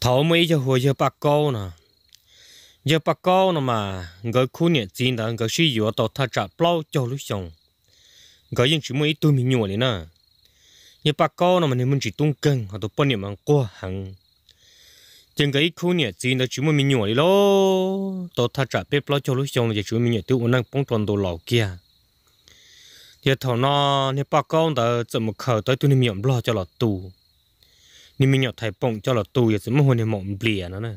Thaum muaj ib yawg hu ua yawg Paj Kaub no, yawg Paj Kaub no mas nkawd khub niam txiv ntawd nkawd sib yuav tau thaj tsam plaub caug lub xyoos, nkawd yeej tsis muaj ib tug me nyuam li na. Yawg Paj Kaub no mas niag muaj ntsis tub nkeeg ho tus poj niam mas nquag heev. Ces nkawd ib khub niam txiv ntawd tsis muaj me nyuam li lauj, tau thaj tsam peb plaub caug lub xyoo no ces tsis muaj me nyuam twb ua neej poob rau ntu laus kiag. Ces thaum no niag Paj Kaub ntawd txawm mus khaws tau ib tug niag me nyuam nplog coj los tu. Niag me nyuam thais poom coj los tu yog txawm muaj hu niag Maum Nplias no na.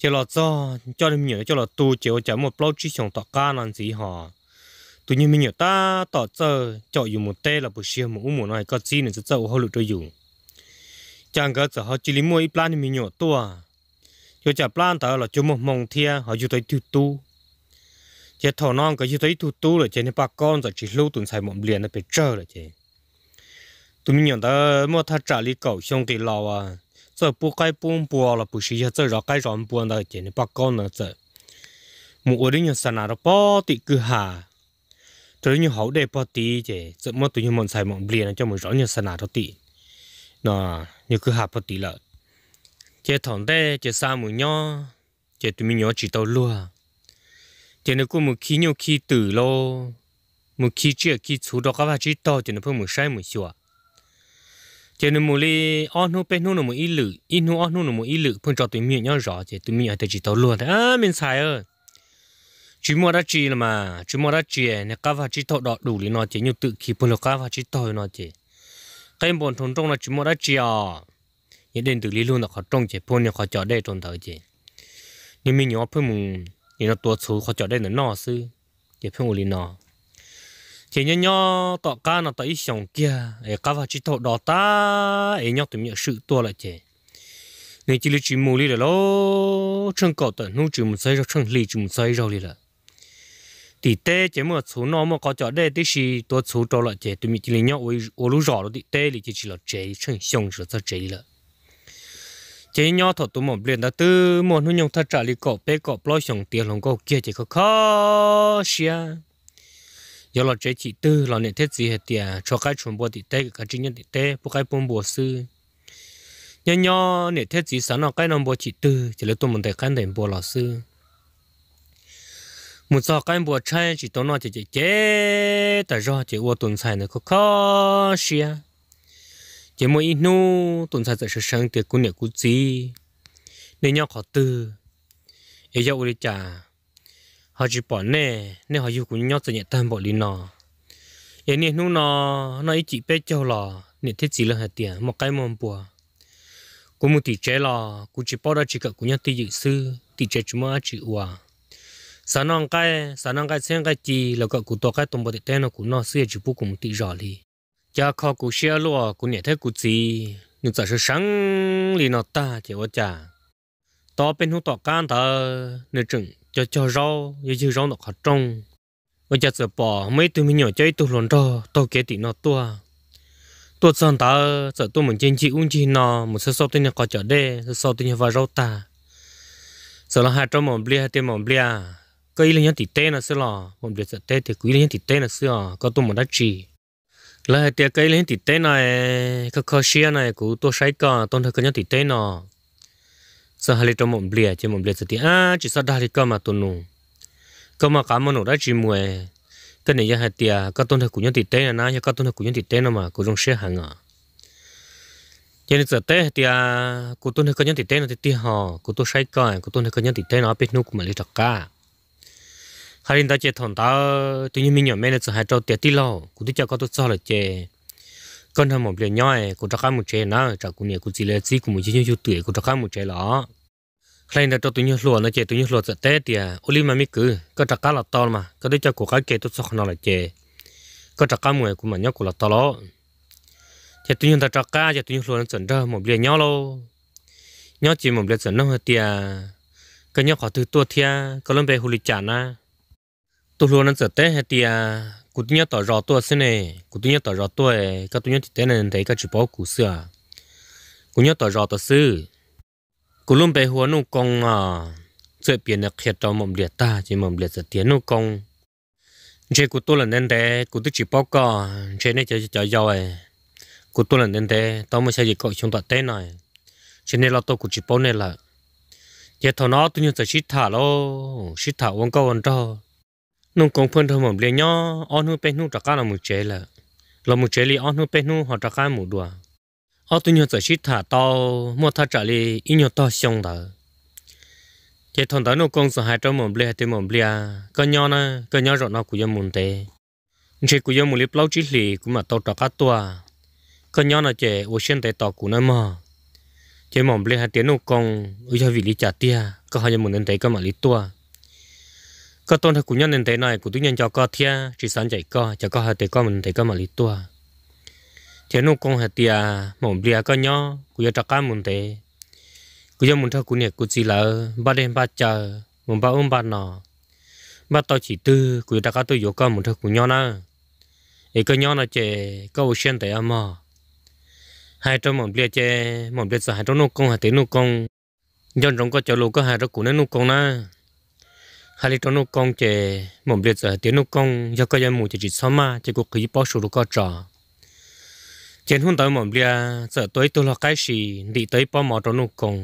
Ces los txog coj niag me nyuam coj los tu ces ua cas muaj plaub tsib xyoos tom qab no ntxiv ho tus niag me nyuam tab tom txawj caum yus mus teb los puas siv mus ub mus no es koj txib nws txawj txawj ua hauj lwm rau yus. Cas nkawd txawm ho cia li muaj ib plab niag me nyuam tuaj, ua cas plab ntawd los cuag muaj hmoo thiab ho yug tau ib tug tub. Ces thaum no nkawd yug tau ib tug tub lawm ces niag Paj Kaub txawm tsis hlub tus ntxhais Maum Nplias ntawd pes tsawg lawm ces tus me nyuam ntawd muaj thaj tsam li kaum xyoo nqis los as, txawj pub qaib pub npua los puas siv yog txawj zov qaib zov npua ntawd ces niag Paj Kaub ntawd txawm mus ua lub nyuag xa nas rau pog tim kwj ha, rau lub nyuag hauv dej pog tid ces txawm muab tus nyuag Maum ntxhais Maum Nplias no coj mus zov nyuag xa nas rau tim no, nyuag kwj ha pog tid lawm. Ces thaum ntej ces xa mus nyob, ces tus me nyuam tsis tau luag, ces nws kuj mus khi nyuj khi twm lauj, mus khi tsiaj khi txhuv rau qab vaj tsib taug ces nws pheej mus saib mus xyuas. Ces nws mus li ob hnub peb hnub nws mus ib lwm, ib hnub ob hnub nws mus ib lwm pheej tso tus me nyuam nyob zov ces tus me nyuam hais tias tsis tau luag tias, Ab, me ntxhais, tsis muaj dab tsi los mas, tsis muaj dab tsi, niag qab vaj tsib taug do dus li no ces nyuj twm khi puag lug qab vaj tsib taug no ces qaib npua nrhau nrooj no tsis muaj dab tsi os. Yog dej ntws li lug ntawm qhov rooj ces pheej niag qhov cos dej rau ntawd ces niag me nyuam pheej mus nim no tua txhuv qhov cos dej ntawm noj xwb, ces pheej ua li no. Ces nyob nyob tom qab no tau ib xyoos kiag es qab vaj tsib taug do tag es nyob tus me nyuam swm tuaj lawm ces nws cia li tsis mus li lawm lauj. Tsheej kaum tawm hnub tsis mus txog ib zaug, tsheej hli tsis mus txog ib zaug li lawm. Tim teb ces muaj txhuv noj muaj qhov cos dej tib si tua txhuv rau lawm ces tus me nyuam cia li nyob ua lub zos rau tim teb li ces tsis los tsev, tsheej xyoo tsis los txog tsev li lawm. Ces nyob thaum tus Maum Nplias ntawd twb muaj hnub nyoog thaj tsam li kaum peb kaum plaub xyoos tiav hluas nkauj kiag ces kho kho siab. Yuav los tsev chim twg los niam thiab txiv hais tias tshuav qaib tshuav npua tim teb, kav tsij nyob tim teb pub qaib pub npua xwb. Nyob nyob niam thiab txiv xav noj qaib noj npua chim twg ces lawv tuaj mus ntes qaib ntes npua los xwb. Mus txog qaib npua tshaib tsis tau noj ces cem cem tas zog ces ua tus ntxhais ntawd kho kho siab. Ces muaj ib hnub tus ntxhais txawm sawv seev tias, Kuv niam kuv txiv, nej nyob qhov twg? Es yog ua li cas ho tsis pom nej, nej ho yug kuv nyob txom nyem tag npaum li no? Es niaj hnub no noj ib cim peb caug los niam thiab txiv lawv hais tias muaj qaib muaj npua. Kuv mus tim tsev los kuv tsis paub dab tsi, kom kuv nyob twj ywm xwb, tim tsev tsis muaj dab tsi ua. Xav noj nqaij, xav noj nqaij txhiab nqaij ci los kom kuv tua qaib tua npua tim teb no kuv noj xwb, tsis pub kuv mus tim zos li. Cas kho kuv siab luaj, kuv niam thiab kuv txiv nws txawm sawv seev li no tag ces ua cas tau ob peb hnub tom qab ntawd nws tseem cog cog zaub, ywg ywg zaub ntawm qhov rooj, ua cas txawm pom muaj ib tug me nyuam coj ib tug hluas nraug taug kev tim no tuaj. Tuaj txog ntawd txawm tuaj mus ncig ncig ub ncig no, mus xauj xauj tej niag qhov cos dej, xauj xauj tej niag vaj zaub tag, txawm los hais rau Maum Nplias hais tias, Maum Nplias, koj ib leeg nyob tim teb no xwb los? Maum Nplias txawm teb tias, Kuv ib leeg nyob tim teb no xwb os, koj tuaj mus dab tsi? Lawv hais tias koj ib leeg nyob tim teb no, koj kho siab no, kuv tuaj saib koj, tuaj nrog koj nyob tim teb no. Txawm hais li rau Maum Nplias ces Maum Nplias txawm tias, Ab, tsis txhob dag li koj mas tus nus. Koj muaj qab muaj num dab tsi mus? Koj niam yog hais tias koj tuaj nrog kuv nyob tim teb no na, yog koj tuaj nrog kuv nyob tim teb no mas kuv zoo siab heev os. Ces nws txawm teb hais tias, Kuv tuaj nrog koj nyob tim teb no tiag tiag hos, kuv tuaj saib koj, kuv tuaj nrog koj nyob tim teb no ob peb hnub kuv mam li rov qab. Hais li ntawd ces thaum ntawd tus nyuag me nyuam me nws txawm hais rau tias, Tij laug, kuv twb coj koj tuaj txog lawm ces koj nrog Maum Nplias nyob, kuv rov qab mus tsev na, tsam kuv niam kuv txiv lawv txib kuv mus yug nyuj yug twm, kuv rov qab mus tsev los. Hais li ntawd rau tus nyuag hluas no ces tus nyuag hluas txawm teb tias, Ua li mas me kwv, koj rov qab los tau los mas, koj twb coj kuv qab ke tuaj txog qhov no lawm ces koj rov qab mus, kuv mam nyob kuv los tau lauj. Ces tus nyuag ntawd rov qab ces tus nyuag hluas no txawm nrog Maum Nplias nyob lauj. Nyob ces Maum Nplias txawm nug hais tias, Koj nyob qhov twg tuaj thiab koj lub npe hu li cas na? Tus hluas no txawm teb hais tias, Kuv twb nyob tom zos tuaj xwb ne, kuv twb nyob tom zos tuaj, koj tuaj nyob tim teb no ntev koj tsis paub kuv xwb os. Kuv nyob tom zos tod xwb. Kuv lub npe hu ua Nuj Koo no. Txawm piav ntawd qhia rau Maum Nplias tag ces Maum Nplias txawm tias, Nuj Koo, ntshe kuv tuaj lawm ntev ntev kuv twb tsis paub koj, ntshe nej cov cov yau, kuv tuaj lawm ntev ntev tau muaj xya yim kaum xyoo tom teb no, ces nej loj tuaj kuv tsis paub nej lawm. Ces thaum no ob tug nyuag txawm sib tham lauj, sib tham ua nkauj ua nraug. Nuj Koo pheej nrog Maum Nplias nyob ob hnub peb hnub rov qab los mus tsev lawm, los mus tsev li ob hnub peb hnub ho rov qab mus dua. Ob tug nyuag txawm sib tham tau muaj thaj tsam li ib nyuag tog xyoo ntawd. Ces thaum ntawd Nuj Koo txawm hais rau Maum Nplias hais tias, Maum Nplias, koj nyob na, koj nyob zaum no kuv yuav mus ntev, ntshe kuv yuav mus li plaub tsib hlis kuv mam tau rov qab tuaj. Koj nyob no ces ua siab ntev tos kuv nawb mog. Ces Maum Nplias hais tias, Nuj Koo, yog vim li cas tiag koj ho yuav mus ntev ntev koj mam li tuaj? Koj tuaj nrog kuv nyob ntev ntev no kuv twb nco nco koj thiab tsis xav ncaim koj, cas koj hais tias koj mus ntev ntev koj mam li tuaj? Ces Nuj Koo hais tias, Maum Nplias, koj nyob, kuv yuav rov qab mus ntev. Kuv yuav mus nrog kuv niam kuv txiv lawv npaj dej npaj cawv, mus npaj ub npaj no, npaj tau chim twg kuv yuav rov qab tuaj yuav koj mus nrog kuv nyob nawb. Es koj nyob no ces koj ua siab ntev os mog. Hais rau Maum Nplias ces Maum Nplias txawm hais rau Nuj Koo hais tias, Nuj Koo, nco ntsoov koj cov lus koj hais rau kuv nawb Nuj Koo nawb. Hais li rau Nuj Koo ces Maum Nplias txawm hais tias, Nuj Koo, yog koj yuav mus ces tsis txhob maj, ces kuv qhwv ib pob su rau koj tso. Ces hnub ntawd Maum Nplias txawm tua ib tug lau qaib si, ntim tau ib pob mov rau Nuj Koo.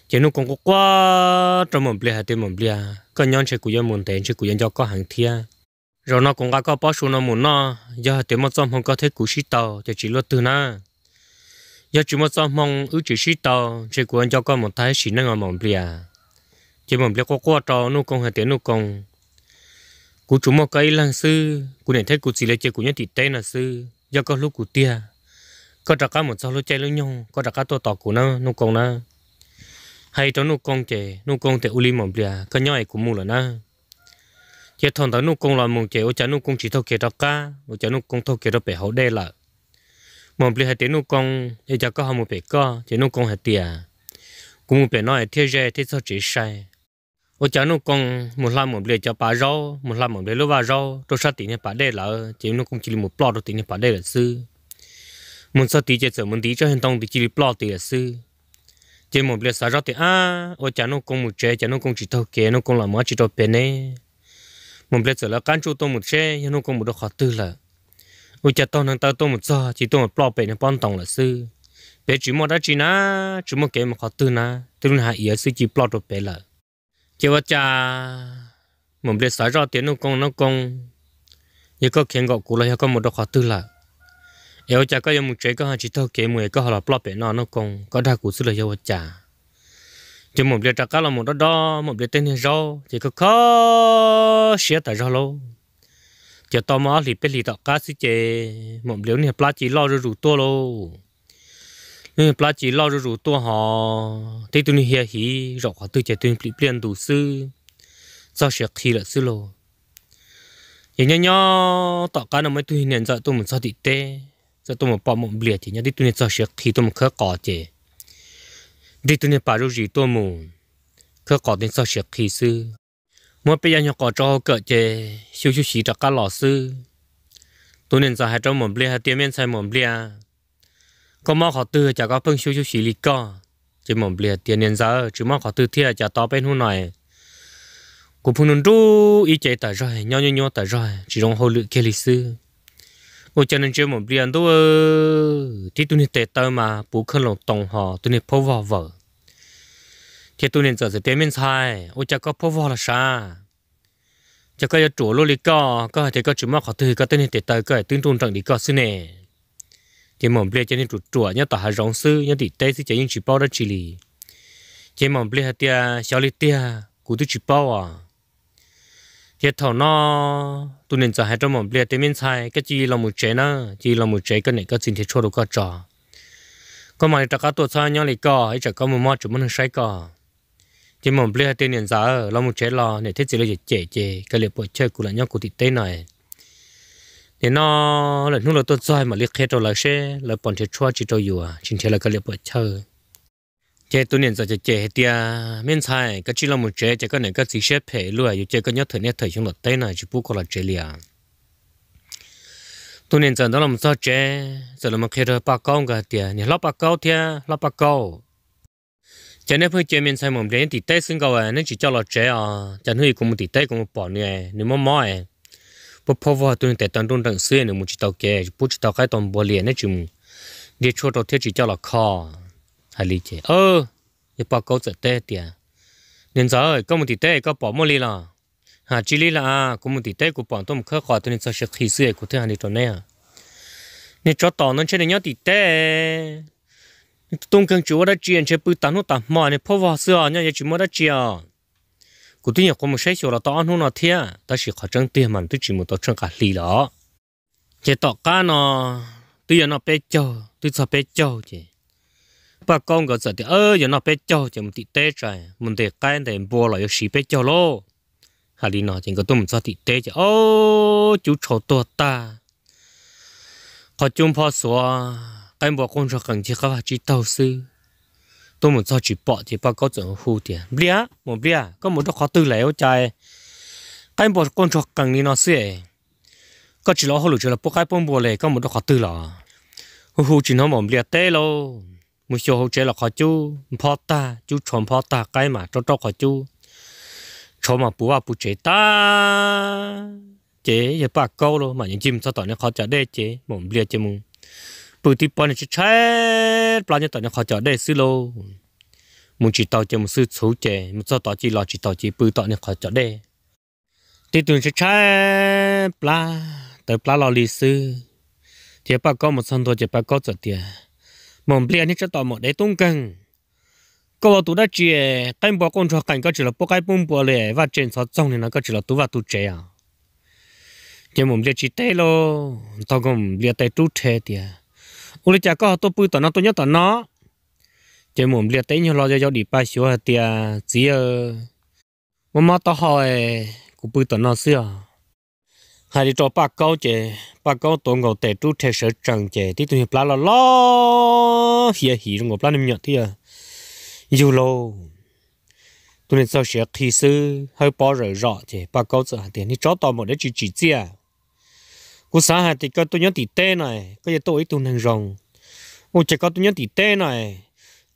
Ces Nuj Koo quaj quaj rau Maum Nplias hais tias, Maum Nplias, koj nyob ntshe kuv yuav mus ntev, ntshe kuv yuav nco koj heev thiab. Zaum no kuv nqa koj pob su no mus noj, yog hais tias muaj txoj hmoo koj thiab kuv sib tau ces tsis luaj twg na. Yog tsis muaj txoj hmoo wb tsis sib tau, ntshe kuv yuav nco koj mus tag ib sim neej os Maum Nplias. Ces Maum Nplias quaj quaj rau Nuj Koo hais tias, Nuj Koo, kuv tsuas muaj koj ib leeg xwb, kuv niam thiab kuv txiv lawv cia kuv nyob tim teb no xwb. Yog koj hlub kuv tiag, koj rov qab mus txog lub caij lub nyoog koj rov qab tuaj tos kuv na Nuj Koo na. Hais rau Nuj Koo ces Nuj Koo tias, Ua li Maum Nplias, koj nyob es kuv mus lawm na. Ces thaum ntawd Nuj Koo los mus ces ua cas Nuj Koo tsis taug kev rov qab, ua cas Nuj Koo taug kev rau pem hauv dej lawm. Maum Nplias hais tias, Nuj Koo, es cas koj ho mus pem koj? Ces Nuj Koo hais tias, Kuv mus pem no es thiaj ze thiaj txog tsev sai. Ua cas Nuj Koo mus hla Maum Nplias cov pas zaub, mus hla Maum Nplias lub vaj zaub rau sab tim niag pas dej lawm, ces Nuj Koo cia li mus ploj rau tim niag pas dej lawm xwb. Mus txog tid ces txawm mus ntim tsob ntoo tid cia li ploj tid lawm xwb. Ces Maum Nplias xav zoj tias, Ab, ua cas Nuj Koo mus tsev, cas Nuj Koo tsis taug kev, Nuj Koo los mus dab tsi rau pem ne? Maum Nplias txawm lawv qab ntsuj tuaj mus seb yog Nuj Koo mus rau qhov twg lawm. Ua cas taug neev taw tuaj mus txog ces tuaj mus ploj pem niag pob ntoo lawm xwb. Pem tsis muaj dab tsi na, tsis muaj kev mus qhov twg na, twb lub niag hav iav xwb cia li ploj rau pem lawm. Ces ua cas Maum Nplias xav zoj tias, Nuj Koo, Nuj Koo, yog koj khiav nkaum kuv los yog koj mus rau qhov twg lawm? Es ua cas koj yuav mus tsev koj ho tsis taug kev mus es koj ho los ploj pem no Nuj Koo, koj dag kuv xwb los yog ua cas? Ces Maum Nplias rov qab los mus dob dob Maum Nplias tej niag zaub ces kho kho siab tas zog lauj. Ces tau muaj ob hlis peb hlis tom qab xwb ces Maum Nplias lub niag plab cia li loj zuj zus tuaj lauj. Lub niag plab cia li loj zuj zus tuaj hos tib tug niag hia hiv zaum qhov twg ces tus niag plim pliaj ntus xwb, txog siav qhi lawm xwb lauj. Ces nyob nyob tom qab no muaj ib tug niam ntxawm tuaj mus txog tim teb, txawm tuaj mus pom Maum Nplias ces nyob tib tug niag txog siav qhi tuaj mus khawb qos ces ntim tug niag pas zuj zus tuaj mus khawb qos ces txog siav qhi xwb. Muab peb yaj nyuag qos rau hauv kawm ces xyuj xyuj xyuv rov qab los xwb. Tus niam ntxawm hais rau Maum Nplias hais tias, Me ntxhais Maum Nplias, koj mob qhov twg cas koj pheej xyuj xyuj xyuv li koj? Ces Maum Nplias tias, Niam ntxawm, tsis mob qhov twg thiab, cas tau peb hnub no kuv pheej nruj nruj ib ce tas zog, nyob nyuaj nyuaj tas zog, tsis zoo hauj lwm kiag li xwb. Ua cas nws ntsia Maum Nplias ntuj, tib tug niag tes taw mas puv kheej loos toos hos tus niag phaub vog vawm. Ces tus niam ntxawm txawm tias, Me ntxhais, ua cas koj phaub vog los sav? Cas koj yuav ruam luaj li koj? Koj hais tias koj tsis mob qhov twg, koj tej niag tes taw koj twb nruj nreem li koj xwb ne. Ces Maum Nplias ces niag ruam ruam nyob tom hav zoov xwb, nyob tim teb xwb ces yeej tsis paub dab tsi li. Ces Maum Nplias hais tias, Xyov li tiag, kuv twb tsis paub os. Ces thaum no tus niam ntxawm hais rau Maum Nplias tias, Me ntxhais, koj cia li los mus tsev na, cia li los mus tsev, koj niam koj txiv nrhiav tshuaj rau koj tso. Koj mam li rov qab tuaj, txhob nyob li koj, ib tsam koj muaj mob tsis muaj neeg saib koj. Ces Maum Nplias hais tias, Niam ntxawm, los mus tsev los, niam thiab txiv lawv cem cem ces kav liam puam chawj, kuv lam nyob kuv tim teb no. Nim no lawm hnub lawv tuaj txog mam li qhia rau lawv seb lawv puas nrhiav tshuaj tsi rau yus, tsis nrhiav lawv kav liam puam chawj. Ces tus niam ntxawm cem cem hais tias, Me ntxhais, koj cia li los mus tsev, ces koj niam koj txiv siab phem luaj, yuav cia koj nyob thawm niaj thawm xyoo tom teb no tsis pub koj los tsev li as. Tus niam ntxawm ntawd los txog tsev txawm los qhia rau Paj Kaub nkawd hais tias, Niam hlob Paj Kaub thiab hlob Paj Kaub, ces neb pheej cia me ntxhais Maum Nplias nyob tim teb xwb nkaus, neb tsis coj los tsev os. Cas hnub ib kuv mus tim teb kuv mus pom nws, nws mob mob, pub phaub vog, tus niag tes taw nruj nreem xwb, nws mus tsis tau kev, pub tsis tau qaib tau npua li, neb tsis mus nrhiav tshuaj rau thiab tsis coj los kho. Hais li ces yawg Paj Kaub txawm teb tias, Niam ntxawm, koj mus tim teb koj pom muaj li los? Has tsis li las, kuv mus tim teb kuv pom tuaj mus khawb qos tus niag txog siav qhi xwb es kuv thiaj hais li rau neb. Niag tsov tom ntawd ntshe nws nyob tim teb, tub nkeeg tsis ua dab tsi ntshe pw tas hnub tas hmo niag phob vog xwb os, nyob yeej tsis muaj dab tsi os. Kuv twb nyuam qhuav mus saib xyuas los tau ob hnub no thiab, tab sis qhov tseeb tiag mas nws twb tsis mus tau tsheej qas hli los. Ces tom qab no twb yuav noj peb caug, twb txog peb caug ces Paj Kaub nkawd txawm tias, Yuav noj peb caug ces mus tim teb tso, mus ntes qaib ntes npua los yuav siv peb caug lauj. Hais li no ces nkawd tuaj mus txog tim teb ces ob cub tshau tuag tag, qhov cub nphob xuav, qaib npua quaj ntsuag qees ncig qab vaj tsib taug xwb. Tuaj mus txog tsis pom ces Paj Kaub txawm hu tias, Nplias, Maum Nplias, koj mus rau qhov twg lawm ua cas qaib npua quaj ntsuag qees li no xwb? Koj tsis los hauj lwm tsis los pub qaib pub npua li, koj mus rau qhov twg los? Hu hu tsis hnov Maum Nplias teb lauj. Mus xyuas hauv tsev los qhov cub nphob tag, cub tshau nphob tag, qaib mas raub raub qhov cub, tshau mas puv vaj puv tsev tag. Ces yawg Paj Kaub los mas yeej ncig mus txog tom niag qhov cos dej ces Maum Nplias ces mus pw tib pob niag tshaib tshaib plab nyob tom niag qhov cos dej xwb lauj. Mus tsis tau ces mus xwb txhuv ces mus txog tod cia li los tsis tau ces pw tom niag qhov cos dej. Tib tug tshaib tshaib plab tawv plab loj li xwb. Ces Paj Kaub mus txog ntua ces Paj Kaub txawm tias, Maum Nplias niag tsov tom maum dev tub nkeeg, koj ua tus dab tsi qaib npua quaj ntsuag qees koj tsis los pub qaib pub npua li, vaj tse ntxhov txoog li no koj tsis los tu vaj tu tsev os? Ces Maum Nplias tsis teb lauj, ntaus Maum Nplias tes rub rhe tias, Ua li cas koj ho tuaj pw tom no tuaj nyob tom no? Ces Maum Nplias teb nyuag lo yau yau dim pa xyuav hais tias, Txiv, mob mob taub hau, kuv pw tom no xwb os. Hais li rau Paj Kaub ces Paj Kaub tuav nkaus tes rub rhe sawv tsees ces tib tug niag plab loj loj hiav hiv zoo nkaus plab niag me nyuam thiab yug lauj. Tus niag txog siav qhi xwb hawb pob zawm zom ces Paj Kaub txawm hais tias, Niag tsov tom maum dev tsis tsim txiaj, kuv xav hais tias koj tuaj nyob tim teb no, koj yuav tuaj ua ib tug neeg zoo. Ua cas koj tuaj nyob tim teb no,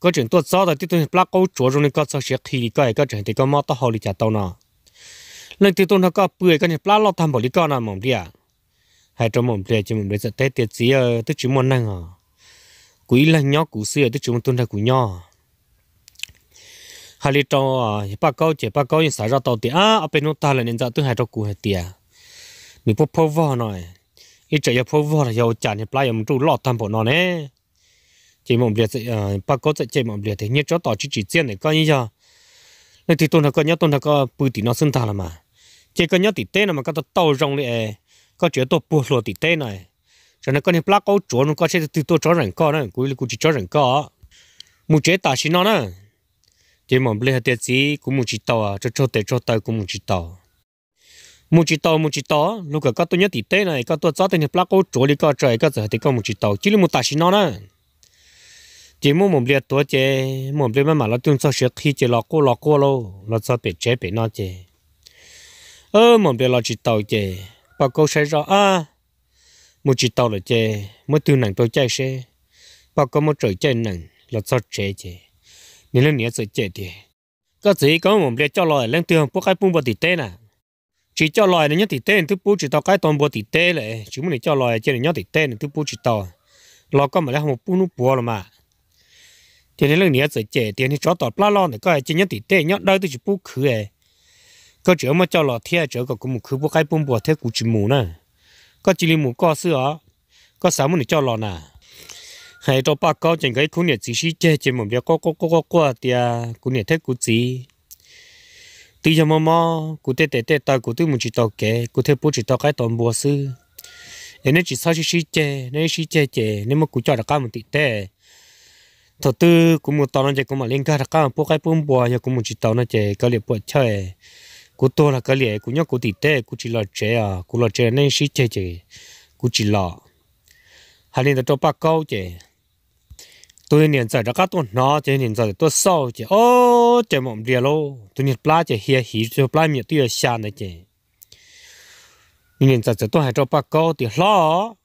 koj tseem tuaj txob tau tib tug niag plab qaub tsuav zoo li koj txog siav qhi li koj, koj tseem hais tias koj mob taub hau li cas tau no? Leej twg tuaj nrog koj pw koj niag plab loj tag npaum li koj no Maum Nplias? Hais rau Maum Nplias ces Maum Nplias txawm teb tias, Txiv, twb tsis muaj neeg os, kuv ib leeg nyob kuv xwb twb tsis muaj tug nrog kuv nyob. Hais li rau Paj Kaub ces Paj Kaub yeej xav zoj tau tias, Ob peb hnub tag lawm niam ntxawm twb hais rau kuv hais tias nws pub phaub vog no, ib tsam yog phaub vog los yog ua cas niag plab yuav mus nruj loj tag npaum no ne? Ces Paj Kaub txawm cem Maum Nplias tias, Niag tsov tom tsis tsim txiaj ntawm koj, yeej yog leej twg tuaj nrog koj nyob tuaj nrog koj pw tim no xwb ntag los mas. Ces koj nyob tim teb no mas koj tau tau zoo li es koj tseem tuaj puag hluas tim teb no. Tam no koj niag plab qaub tsuav no koj seb leej twg tuaj tsob zeem koj na, kuv li kuv tsis tsob zeem koj. Mus tsev tam sim no na. Ces Maum Nplias hais tias, Txiv, kuv mus tsis tau, tsaug tsaug tes tsaug taw kuv mus tsis tau. Mus tsis tau, mus tsis tau, luag kom koj tuaj nyob tim teb no es koj tuaj txob tej niag plab qaub tsuav li koj tso es koj txawm hais tias koj mus tsis tau, cia li mus tam sim no na. Ces muab Maum Nplias tuav ces Maum Nplias maj mam los tib tug txog siav qhi ces los quaj los quaj lauj, los txog pem tsev pem no ces Maum Nplias los tsis tau ces Paj Kaub saib zoj, Mus tsis tau lawm ces muab tug nees rau caij seb. Paj Kaub muab tsaws caij nees los txog tsev ces nws leej niam txawm cem tias, Koj txiv, koj muab Maum Nplias coj los leej twg pub qaib pub npua tim teb na? Tsis coj los nws nyob tim teb nws twb pub tsis tau qaib tau npua tim teb lawm, tsis muab nws coj los cia nws nyob tim teb nws twb pub tsis tau, los koj mam li ho mus pub hnub puav los mas. Ces nws leej niam txawm cem tias, Niag tsov tom plab loj ntawm koj cia nyob tim teb nyob dawb twb tsis pub khwv, koj tseem muab coj los thiab tseem kom kuv mus khwv pub qaib pub npua thiab kuv tsis mus na. Koj cia li mus koj xwb os, koj xav muab nws coj los na. Hais rau Paj Kaub ces nkawd ib khub niam txiv sib ceg ces Maum Nplias quaj quaj quaj quaj tias, Kuv niam thiab kuv txiv, twb yog mob mob kuv tej tes tej taw kuv twb mus tsis tau kev kuv thiaj pub tsis tau qaib tau npua xwb, es neb tsis txhob sib sib ceg, neb sib ceg ces neb muab kuv coj rov qab mus tim teb. Thaum twg kuv mus tau no ces kuv mam li nkag rov qab mus pub qaib pub npua, yog kuv mus tsis tau no ces kav liam puam chawj, kuv tuag los kav liam, kuv nyob kuv tim teb kuv tsis los tsev os, kuv los tsev los neb sib ceg ces kuv tsis los. Hais li ntawd rau Paj Kaub ces tus niam ntxawm rov qab tuaj hnov ces niam ntxawm tuaj xauj ces ob ces Maum Nplias lauj, tus niag plab ces hiav hiv, tus plab me nyuam twb yuav xya ntawd ces niam ntxawm txawm tuaj hais rau Paj Kaub tias, Hlob,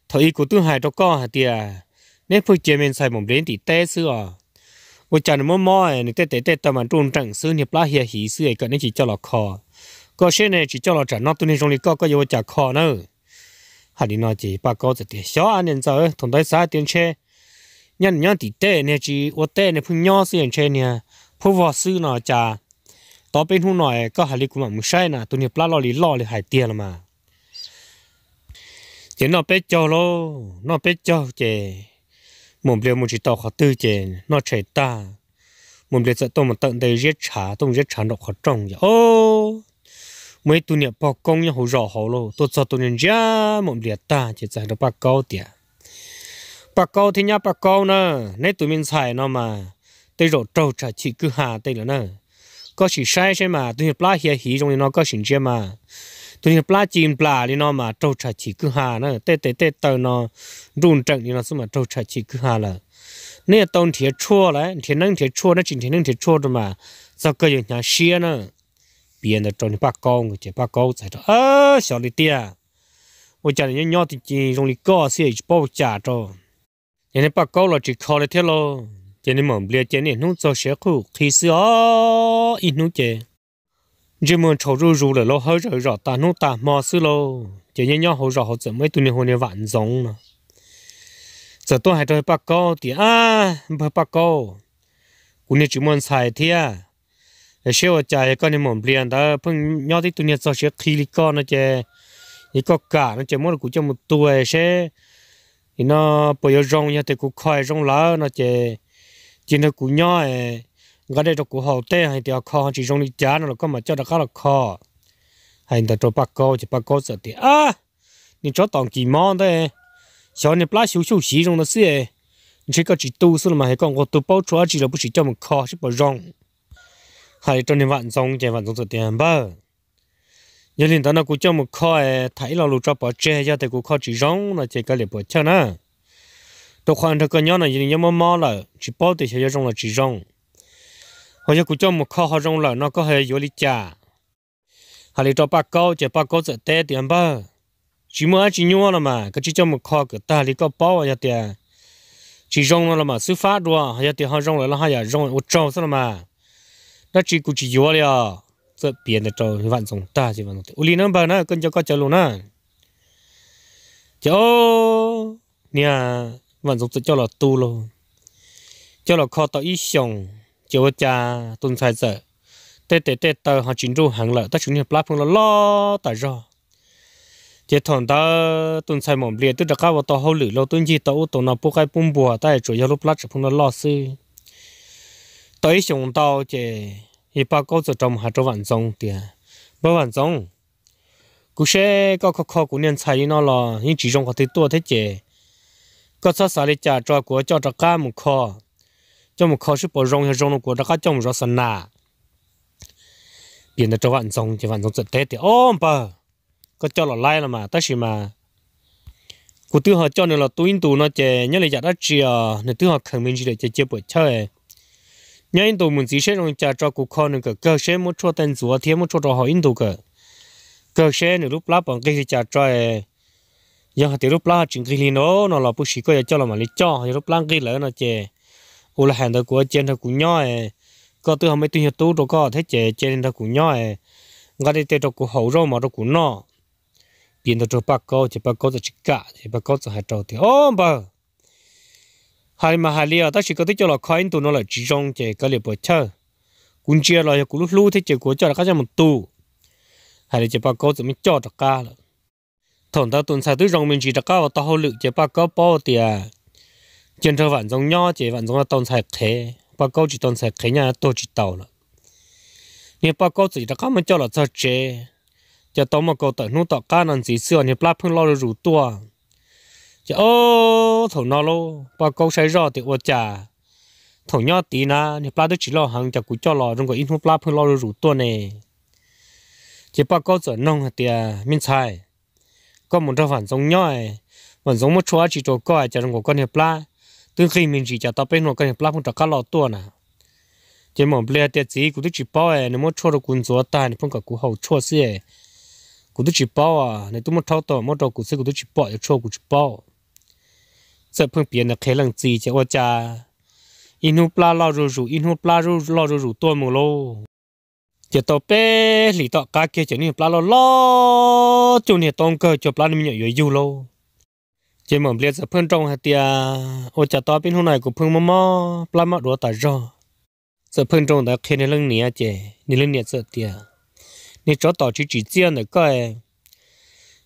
thaum ub kuv twb hais rau koj hais tias neb pheej cia me ntxhais Maum Nplias nyob tim teb xwb os, ua cas nws mob mob nws tej tes tej taw mas nruj nreem xwb, niag plab hiav hiv xwb es kom neb tsis coj los kho. Koj saib ne, tsis coj los tsam no tus niag zoo li koj koj yuav ua cas kho na? Hais li no ces Paj Kaub txawm tias, Xyov niam ntxawm, thaum ntawd xav tias ntshe nyob tim tej niag tsis ua tej, niag pheej nyob xwb ntshe niag phuab vog xwb no cas. Tov peb hnub no koj hais li kuv mam mus saib na, tus niag plab loj li loj li hais tiag los mas. Ces noj peb caug lauj, noj peb caug ces Maum Nplias mus tsis tau qhov twg ces noj tshais tag, Maum Nplias txawm tuaj mus tawm nte ziab tshav, tuaj mus ziab tshav nraum qhov rooj ces o, muaj ib tug niam pog koob nyob hauv zos hauv lauj, tuaj txog tus niag ntsia Maum Nplias tag ces txawm hais rau Paj Kaub tias, Paj Kaub thiab nyab Paj Kaub na, neb tus me ntxhais no mas tej zaum raug tsham chim kwj ha tej lawm na. Koj sim saib saib mas, tus niag plab hiav hiv zoo li no koj sim ntsia mas, tus niag plab ci nplas li no mas raug tsham chim kwj ha na, tej tes tej taw no nruj nreem li no xwb mas raug tsham chim kwj ha lawm. Neb yuav tau nrhiav tshuaj lawm, nrhiav neeb nrhiav tshuaj, neb tsis nrhiav neeb nrhiav tshuaj rau mas txog kawg yuav hnyav siab na. Piav ntawd rau niag Paj Kaub ces Paj Kaub txawm hais rau, Xyov li tiag, ua cas nws nyob nyob ti ci zoo li koj xwb tsis paub ua cas rau. Ces niag Paj Kaub los tsis kho li thiab lauj, ces niag Maum Nplias ces niaj hnub txog siav qhuj qhi xwb os, ib hnub ces ntsej muag ntshau zuj zus lawm lauj, hawb zaws zom tas hnub tas hmo xwb lauj. Ces nyob nyob hauv zos hauv txawm muaj ib tug niag hu niag Vam Ntxoov no txawm tuaj hais rau Paj Kaub tias, Ab, npawg Paj Kaub, kuv niag tsis muaj ntxhais thiab, saib ua cas koj niag Maum Nplias ntawd pheej nyob tib tug niag txog siav qhi li koj no ces, yog koj kam no ces muab rau kuv coj mus tu seb no puas yuav zoo. Yog tias kuv kho zoo lawm no ces cia nrog kuv nyob, nqa dej rau kuv haus teb, hais tias kho ho tsis zoo li cas no los koj mam coj rov qab los kho. Hais ntawd rau Paj Kaub ces Paj Kaub txawm tias, Ab, niag tsov tom kis mob ntawd, xyov niag plab xyuv xyuj xyiv zoo ntawd xwb, ntshe koj tsis tu xwb los mas, es koj nquag tu paub tshuaj dab tsi los puas tsis coj mus kho seb puas zoo. Hais li rau niag Vam Ntxoov ces Vam Ntxoov txawm tias, Npawg, yog li ntawd no kuv coj mus kho, tham ib lo lus tso pov tseg, yog tias kuv kho tsis zoo no ces kav liam puam chawj na. Rau qhov nrog koj nyob no yog li nyob mob mob lawm tsis paub tias xyov yuav zoo los tsis zoo. Ho yog kuv coj mus kho ho zoo lawm no koj ho yuav li cas? Hais li rau Paj Kaub ces Paj Kaub txawm teb tias, Npawg, tsis muaj dab tsi nyuaj los mas, koj tsis coj mus kho kom tag li koj paub, yog tias tsis zoo no los mas xwb fab dua, yog tias ho zoo lawm los haj yam zoo ua tsaug xwb los mas. Dab tsi kuv tsis yuav li os. Txawm piav ntawd rau Vam Ntxoov tag ces Vam Ntxoov tias, Ua li na npawg na, koj nco koj cov lus na. Ces niag Vam Ntxoov txawm coj los tu lauj. Coj los kho tau ib xyoos ces ua cas tus ntxhais txawm tej tes tej taw ho tsis nruj heev lawm, tab sis niag plab pheej loj loj tas zog. Ces thaum ntawd tus ntxhais Maum Nplias twb rov qab ua tau hauj lwm lauj, twb ncig tau ub tau no pub qaib pub npua, tab sis tsuas yog lub plab tseem pheej loj loj xwb. Tau ib xyoos ntau ces Paj Kaub txawm rov mus hais rau Vam Ntxoov tias, Npawg Vam Ntxoov, kuv saib koj kho kho kuv niag ntxhais li no los yeej tsis zoo qhov twg tuaj thiab ces koj txhob xav li cas tso, kuv coj rov qab mus kho, coj mus kho seb puas zoo, yog zoo no kuv rov qab coj mus zov xa nas. Piav ntawd rau Vam Ntxoov ces Vam Ntxoov txawm teb tias, Ob npawg, koj coj los laib los mas, tab sis mas kuv twb ho coj nws los tu ib ntus no ces nyob li yam dab tsi os nws twb ho kheev me ntsis lawm ces cia puam chawj. Nyob ib ntus mus ntxiv seb zoo li cas tso kuv kho nws kom kawg seb muab tshuaj tej ntxuav thiab muab tshuaj rau haus ib ntus kom kawg seb nws lub plab puas nqig li cas tso. Yog hais tias lub plab ho tsis nqig li no no los puas siv koj yuav coj los mam li coj, yog lub plab nqig lawm no ces ua li hais ntawd kuv cia nrog kuv nyob, koj twb ho muaj ib tug nyuag tub rau koj thiab ces cia li nrog kuv nyob, nqa dej tej rau kuv haus, zaub mov rau kuv noj. Piav ntawd rau Paj Kaub ces Paj Kaub txawm tsis kam ces Paj Kaub txawm hais rau tias, Ob npawg, hais li mas hais li os, tab sis koj twb coj los kho ib ntus no lawm tsis zoo ces kav liam puam chawj. Kuv ntsia los yog kuv lub hlub thiab ces kuv coj rov qab coj mus tu. Hais li ces Paj Kaub txawm muab coj rov qab lawm. Thaum ntawd tus ntxhais twb zoo me ntsis rov qab ua tau hauj lwm ces Paj Kaub paub tias cia nrog Vam Ntxoov nyob ces Vam Ntxoov tau ntxhais qhev, Paj Kaub tsis tau ntxhais qhev, nyaj tuag tsis taus lawm. Niag Paj Kaub txawm rov qab muab coj los txog tsev, ces tau muaj kaum tawm hnub tom qab no ntxiv xwb os niag plab pheej loj zuj zus tuaj. Ces ob thaum no lauj Paj Kaub saib zoj tias ua cas thaum nyob tid na niag plab twb tsis loj heev, cas kuv coj los zoo nkaus ib hnub plab pheej loj zuj zus tuaj ne. Ces Paj Kaub txawm noog hais tias, Me ntxhais, koj mus nrog Vam Ntxoov nyob, Vam Ntxoov muab tshuaj dab tsi rau koj cas zoo nkaus koj niag plab twb nqig me ntsis cas tau peb hnub koj niag plab pheej rov qab loj tuaj na? Ces Maum Nplias tias, Txiv, kuv twb tsis paub, nws muab tshuaj rau kuv ntxuav tag nws pheej kom kuv haus tshuaj xwb. Kuv twb tsis paub, nws twb muab rhaub tau muab rau kuv xwb, kuv twb tsis pom cov tshuaj, kuv tsis paub. Txawm pheej piav ntawd qhia leej txiv ces ua cas ib hnub plab loj zuj zus, ib hnub plab loj zuj zus tuaj mus lauj. Ces tau peb hlis tom qab kiag ces niag plab loj loj cuag niag tau nkawg cuag plab me nyuam yuav yug lauj. Ces Maum Nplias txawm pheej nroo hais tias, ua cas tau peb hnub no kuv pheej mob mob plab mob duav tas zog. Txawm pheej nroo ntawd qhia niag leej niam ces niag leej niam txawm tias, niag tsov tom tsis tsim txiaj ntawm koj,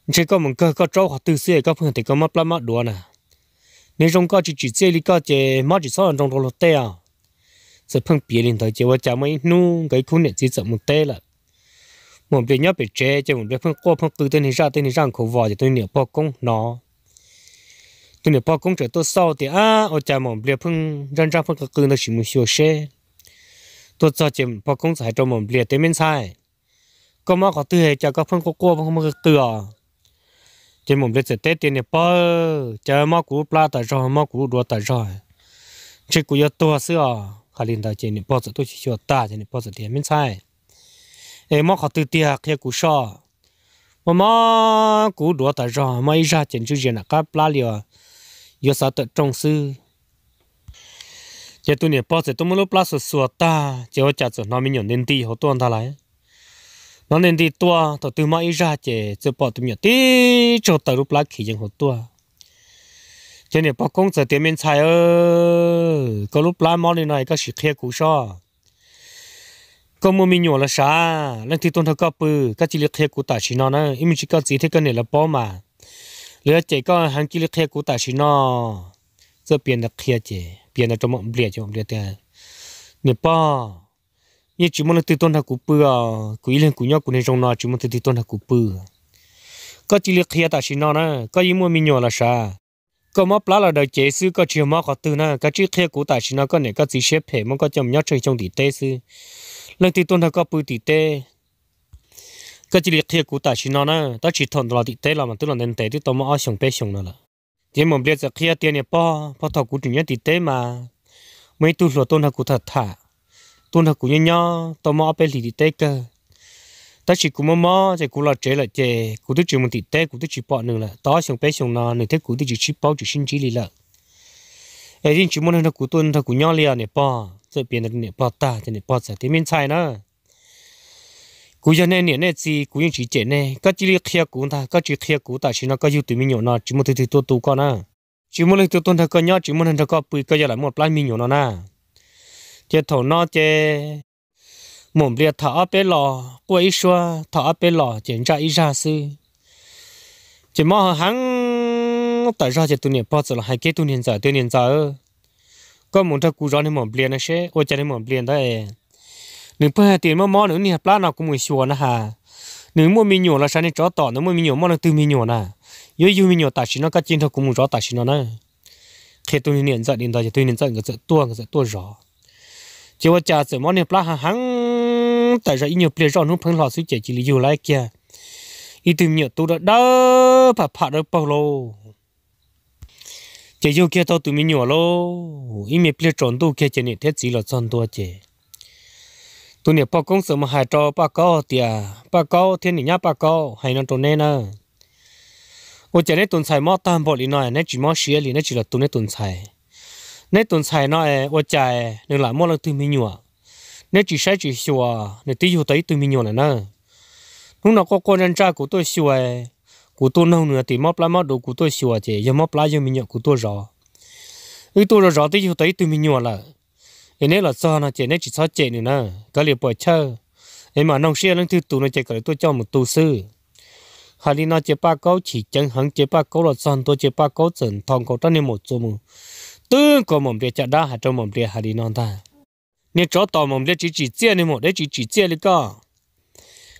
ntshe koj mus nkawg koj tsaub qhov twg xwb es koj pheej tias koj mob plab mob duav na. Niag zoo koj tsis tsim txiaj li koj ces mob tsis txhob los nroo rau luag tej os. Txawm pheej piav li ntawd ces ua cas muaj ib hnub nkawd ib khub niam txiv txawm mus teb lawm. Maum Nplias nyob pem tsev ces Maum Nplias pheej quaj pheej qw tej niag zaj tej niag zaj nkhaus vos ces tus niam pog koob hnov. Tus niam pog koob txawm tuaj xauj tias, ab, ua cas Maum Nplias pheej ntsaj ntsaj pheej qw qw ntawd, sim mus xyuas seb. Tuaj txog ces pog koob txawm hais rau Maum Nplias tias, me ntxhais, koj mob qhov twg cas koj pheej quaj quaj pheej qw qw os? Ces Maum Nplias txawm teb tias, niam pog, cas mob kuv lub plab tas zog mob kuv lub duav tas zog, ntshe kuv yuav tuag xwb os. Hais li ntawd ces niam pog txawm tuaj xyuas tag ces niam pog txawm tias, me ntxhais, es mob qhov twg tiag qhia kuv soj. Mob mob kuv lub duav tas zog, mob ib zaj ces ntswj zias nram qab plab li os, yuav xav tawm rooj xwb. Ces tus niam pog txawm tuaj muab lub plab xuas xuas tag ces ua cas txawm hnov me nyuam nti nti hauv tuaj ntag lauj. Hnov nti nti tuaj thaum twg mob ib zaj ces txawm pom tus me nyuam tib tsaug taw lub plab khiav yees hauv tuaj. Ces niam pog koob txawm tias, me ntxhais, koj lub plab mob li no koj sim qhia kuv soj. Koj muaj me nyuam los sav, leej twg tuaj nrog koj pw, koj cia li qhia kuv tam sim no na, ib me ntsis koj txiv thiab koj niam lawv paub mas lawv yuav cem koj heev, cia li qhia kuv tam sim no. Txawm piav ntawd qhia ces piav ntawd rau Maum Nplias ces Maum Nplias tias, niam pog, yeej tsis muaj leej twg tuaj nrog kuv pw os, kuv ib leeg kuv nyob kuv niag zoo no tsis muaj leej twg tuaj nrog kuv pw. Koj cia li qhia tam sim no na, koj yeej muaj me nyuam los sav. Koj mob plab los daws cev xwb, koj tsis yog mob qhov twg na, koj cia li qhia kuv tam sim no, koj niam koj txiv siab phem muab koj coj mus nyob tsheej xyoo tim teb xwb, leej twg tuaj nrog koj pw tim teb. Koj cia li qhia kuv tam sim no na, tab sis thaum ntawd los tim teb los mas twb los ntev ntev twb tau muaj ob xyoos peb xyoos no lawm. Ces Maum Nplias txawm qhia tias, niam pog, puag thaum kuv tseem nyob tim teb mas muaj ib tug hluas tuaj nrog kuv tham tham, tuaj nrog kuv nyob nyob tau muaj ob peb hlis tim teb kawg. Tab sis kuv mob mob ces kuv los tsev lawm ces kuv twb tsis mus tim teb, kuv twb tsis pom nws lawm. Tau ob xyoos peb xyoos no nws thiab kuv twb tsis sib paub tsis sib ntsib li lawm. Es yeej tsis muaj neeg nrog kuv tuaj nrog kuv nyob li os niam pog. Txawm piav ntawd rau niam pog tag ces niam pog txawm tias, me ntxhais na, kuv yog nej niam nej txiv, kuv yeej tsis cem nej, koj cia li qhia kuv ntag, koj tsis qhia kuv tam sim no koj yug tus me nyuam no tsis muaj leej twg tuaj tu koj na, tsis muaj leej twg tuaj nrog koj nyob, tsis muaj neeg nrog koj pw, koj yuav lam muaj plab me nyuam no na. Ces thaum no ces Maum Nplias tham ob peb los quaj ib suab, tham ob peb los ces ntsaj ib zaj xwb. Ces mob heev heev tas zog ces tus niam pog txawm los hais kiag tug niag ntxawm tias, niag ntxawm, koj mus nrog kuv zov niag Maum Nplias no seb ua cas niag Maum Nplias ntawd nws pheej hais tias mob mob nws niag plab no kuv mus xyuas na has, nws muaj me nyuam los sav, niag tsov tom ntawd muaj me nyuam, muaj leej twg me nyuam na, yuav yug me nyuam tam sim no koj cia li nrog kuv mus zov tam sim no na. Qhia tus niag niam ntxawm li ntawd ces tus niag ntxawm nkawd txawm tuaj, nkawd txawm tuaj zov. Ces ua cas txawm mob niag plab heev heev tas zog, ib nyuag pliag zoj hnub pheej hlo xwb ces cia li yug lawm kiag ib tug me nyuam tub dawb dawb pham pham dawb paug lauj. Ces yug kiag tau tus me nyuam lauj, ib me pliag tsaus ntuj kiag ces niam thiab txiv los txog ntua ces tus niam pog koob txawm mus hais rau Paj Kaub tias, Paj Kaub thiab niam nyab Paj Kaub, hais no rau neb na, ua cas neb tus ntxhais mob tag npaum li no neb tsis mob siab li, neb tsis los tu neb tus ntxhais? Neb tus ntxhais no es ua cas nws lam muaj leej twg me nyuam? Neb tsis saib tsis xyuas nws twb yug tau ib tug me nyuam lawm na. Hnub no quaj quaj ntsaj ntsaj kuv tuaj xyuas, kuv tuaj noog nws tias mob plab mob duav, kuv tuaj xyuas ces yog mob plab yog me nyuam kuv tuaj zov. Wb tuaj zov zov twb yug tau ib tug me nyuam lawm, es neb los txog no ces neb tsis txhob cem nws na, kav liam puas chawj, es mam noog seb yog leej twg tus no ces kom lawv tuaj coj mus tu xwb. Hais li no ces Paj Kaub chim ceev heev ces Paj Kaub los txog ntua ces Paj Kaub txawm nthos nkaus rab niag maum txuas mus twb nkaus Maum Nplias caj dab, hais rau Maum Nplias hais li no ntag, niag tsov tom, Maum Nplias tsis tsim txiaj, niag maum dab tsis tsim txiaj li koj.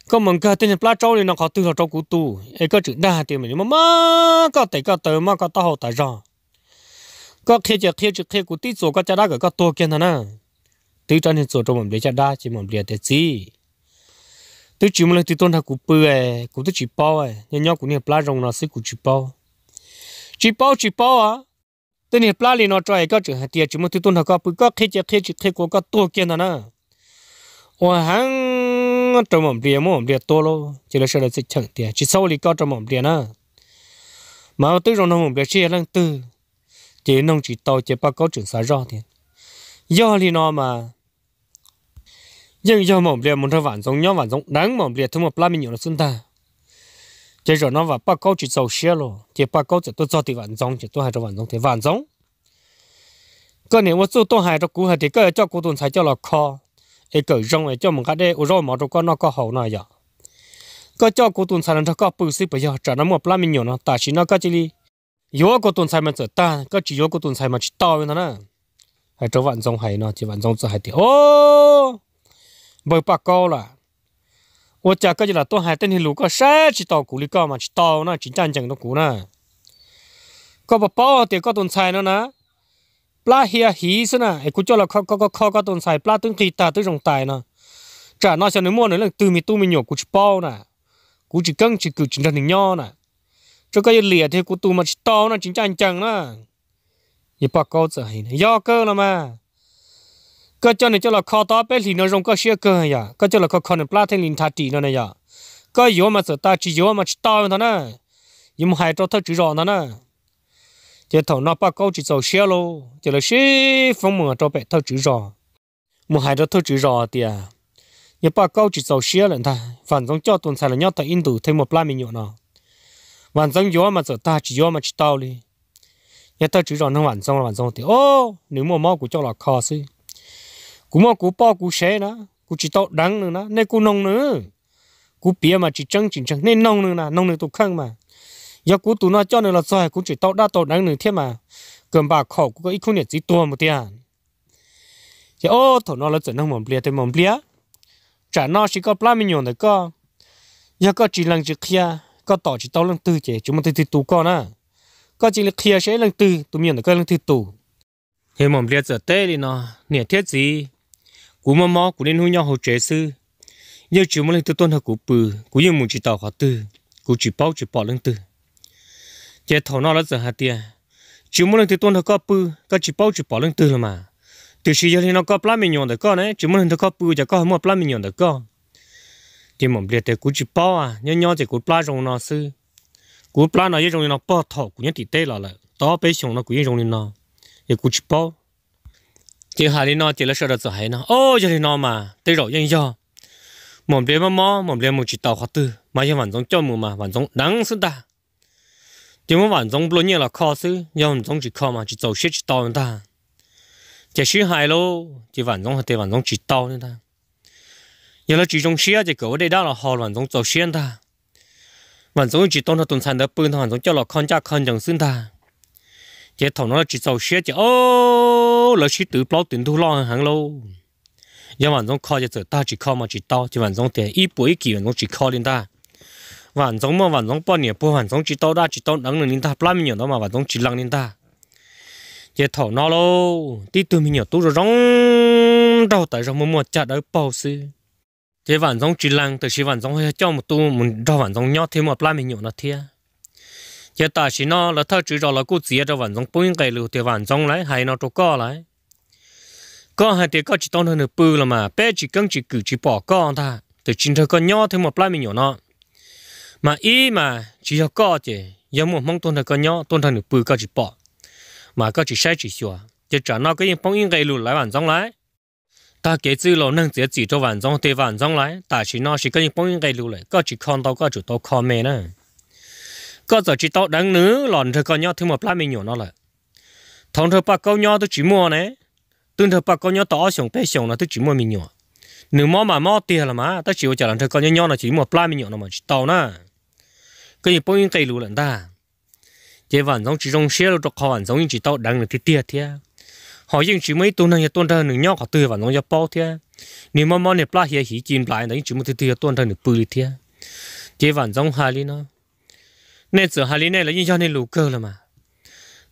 Koj mus nkag tej niag plab tsaub li no qhov twg los rau kuv tu, es koj tseem dag hais tias mas mob mob koj tes koj taw, mob koj taub hau tas zog. Koj qhia ces qhia, tsis qhia kuv tib txuas koj caj dab kom koj tuag kiag ntag na. Twb rab niag txuas rau Maum Nplias caj dab ces Maum Nplias tias, txiv, twb tsis muaj leej twg tuaj nrog kuv pw, kuv twb tsis paub, nyob nyob kuv niag plab zoo no xwb kuv tsis paub. Tsis paub tsis paub, tej niag plab li no tso es koj tseem hais tias tsis muaj leej twg tuaj nrog koj pw, koj qhia ces qhia, tsis qhia kuv koj tuag kiag ntag na. Ua heev rau Maum Nplias, muab Maum Nplias tua lauj. Ces lawv sawv daws txawm cheem tias tsis txhob ua li koj rau Maum Nplias na, mas twb zoo nrog Maum Nplias sib yog leej twg, ces noog tsis tau ces Paj Kaub tseem xav zoj tias yog li no mas yeej yog Maum Nplias mus nrog Vam Ntxoov nyob, Vam Ntxoov deev Maum Nplias thiaj muaj plab me nyuam no xwb ntag. Ces zaum no Vam Paj Kaub tsis txaus siab los ces Paj Kaub txawm tuaj txog tim Vam Ntxoov ces tuaj hais rau Vam Ntxoov tias, Vam Ntxoov, koj niam ua txuj tuaj hais rau kuv hais tias koj yuav coj kuv tus ntxhais coj los kho es kawm zoo es coj mus nqa dej ua zaub mov rau koj noj koj haus no yom. Koj coj kuv tus ntxhais los nrog koj pw xwb puas yog? Tsam no muaj plab me nyuam no tam sim no koj cia li yuav kuv tus ntxhais mas txawm tag, koj tsis yuav kuv tus ntxhais mas tsis tau li ntag na. Hais rau Vam Ntxoov hais no ces Vam Ntxoov txawm hais tias, O, npawg Paj Kaub las, ua cas koj yuav lam tuaj hais tej niag lus koj saib tsis taus kuv li koj mas tsis tau na, tsis ncaj ncees rau kuv na. Koj puas paub tias koj tus ntxhais no na, plab hia hiv xwb na, es kuv coj los kho kho koj tus ntxhais plab twb nqig tag twb zoo tais no. Tsam no xyov nws muaj nws leej twg me tub me nyuam kuv tsis paub na. Kuv tsis keeb tsis kwm tsis nrog nws nyob na. Tso koj yuav liam tias kuv tus mas tsis tau no, tsis ncaj ncees na. Yawg Paj Kaub txawm hais, Yog kawg los mas, koj coj nws coj los kho tau peb hlis no zoo koj siab kawg yom, koj coj los kho kho nws plab thiaj li nrhav ris no na yom. Koj yuav mas txawm tag, tsis yuav mas tsis tau ntag na. Yuav mus hais rau thawj tswv zos ntag na. Ces thaum no Paj Kaub tsis txaus siab lauj, ces lawv sib foob mus rau pem thawj tswv zos, mus hais rau thawj tswv zos tias, Yawg Paj Kaub tsis txaus siab lawm ntag, Vam Ntxoov coj tus ntxhais los nyob tau ib ntus thiaj muaj plab me nyuam no. Vam Ntxoov yuav mas txawm tag, tsis yuav mas tsis tau li. Yog thawj tswv zos nug Vam Ntxoov, Vam Ntxoov tias, O, nws muaj mob kuv coj los kho xwb. Kuv muaj kuv poj kuv sev na, kuv tsis tau deev nws na, nej kuj noog nws. Kuv piav mas tsis tseeb tsis ntseeg, nej noog nws na, noog nws tus kheej mas. Yog kuv tus no coj nws los txog kuv tseem tau dab tau deev nws thiab mas, kawg npam khaum kuv ib khub niam txiv tuag mus tiag. Ces o, thaum no lawv txawm nug Maum Nplias tias, Maum Nplias, tsam no sis koj plab me nyuam ntawm koj, yog koj tsis lees tsis qhia, koj tom tsis tau leej twg ces tsis muaj leej twg tu koj na. Koj cia li qhia seb leej twg tus me nyuam ntawm koj leej twg tus. Ces Maum Nplias txawm teb li no, Niam thiab txiv, kuv muaj mob kuv niaj hnub nyob hauv tsev xwb, yeej tsis muaj leej twg tuaj nrog kuv pw, kuv yeej mus tsis tau qhov twg, kuv tsis paub tsis pom leej twg. Ces thaum no lawv txawm hais tias, Tsis muaj leej twg tuaj nrog koj pw, koj tsis paub tsis pom leej twg los mas. Tiam sis yog li no koj plab me nyuam ntawm koj ne, tsis muaj leej nrog koj pw ces koj ho muaj plab me nyuam ntawm koj. Ces Maum Nplias tias, Kuv tsis paub, nyob nyob ces kuv plab zoo no xwb. Kuv plab no yeej zoo li no puag thaum kuv nyob tim teb los lawm, tau ob peb xyoos no kuv yeej zoo li no, ces kuv tsis paub. Ces hais li no ces lawv sawv daws txawm hais no, O, yog li no mas tej zaum yeej yog Maum Nplias mob mob, Maum Nplias mus tsis tau qhov twg, mas yog Vam Ntxoov coj mus mas Vam Ntxoov deev xwb ntag. Ces muab Vam Ntxoov nplua nyiaj los kho xwb, yog Vam Ntxoov tsis kho mas tsis txaus siab tsis tau li ntag. Ces sib hais lauj, ces Vam Ntxoov hais tias Vam Ntxoov tsis tau li ntag. Yog lawv tsis zoo siab ces kom ua dej dab los haus los Vam Ntxoov txaus siab ntag. Vam Ntxoov tsis tau nrog tus ntxhais ntawd pw ntag, Vam Ntxoov coj los kho ncaj kho ncees xwb ntag. Ces thaum no lawv tsis txaus siab ces o, lawv sib twv plaub twv ntug loj heev lauj. Yog Vam Ntxoov kho ces txawm tag, tsis kho mas tsis tau. Ces Vam Ntxoov tias ib puas ib kis Vam Ntxoov tsis kho li ntag. Vam Ntxoov muaj Vam Ntxoov poj niam puag, Vam Ntxoov tsis tau dab tsis tau deev nws li ntag, plab me nyuam ntawd mas Vam Ntxoov tsis lees li ntag. Ces thaum no lauj, tib tug me nyuam tub zoo zoo nraug tas zog muaj muaj caj dawb paug xwb. Ces Vam Ntxoov tsis lees, tiam sis Vam Ntxoov yog coj mus tu mus nrog Vam Ntxoov nyob thiaj muaj plab me nyuam no thiab. Ces tam sim no lawv thawj tswv zos lawv kuj txiav rau Vam Ntxoov poob ib nqes lus tias, Vam Ntxoov, lawv hais no rau koj lawm, koj hais tias koj tsis tau nrog nws pw los mas peb tsis keeb tsis kwm tsis pom koj ntag, tiam sis nrog koj nyob thiaj muaj plab me nyuam no. Mas ib mas tsis yog koj ces yog muaj Hmoob tuaj nrog koj nyob tuaj nrog nws pw koj tsis pom, mas koj tsis saib tsis xyuas ces tsam no koj yeej poob ib nqes lus lawm Vam Ntxoov lawm. Tag kev txwj laus neeg txiav txim rau Vam Ntxoov tias, Vam Ntxoov lawm, tam sim no sis koj yeej poob ib nqes lus lawm, koj tsis kho ntau koj tsum tau kho me na. Koj txawm tsis tau deev nws los nrog koj nyob thiaj muaj plab me nyuam no lawm. Thaum nrog Paj Kaub nyob twb tsis muaj ne, twb nrog Paj Kaub nyob tau ob xyoos peb xyoos no twb tsis muaj me nyuam. Nws mob mas mob tiag los mas, tab sis ua cas los nrog koj nyob nyob no ces muaj plab me nyuam no mas tsis tau na. Koj yeej poob ib nqes lus lawm ntag. Ces Vam Ntxoov tsis zoo siab rau qhov Vam Ntxoov yeej tsis tau deev nws tiag tiag thiab, ho yeej tsis muaj ib tug neeg yog tuaj nrog nws nyob qhov twg Vam Ntxoov yuav paub thiab. Niag mob mob niag plab hiav hiv ci nplais ntawd yeej tsis muaj tus twg yog tuaj nrog nws pw li thiab. Ces Vam Ntxoov hais li no, Nej txawm hais li nej los yeej yog nej lus kawg los mas,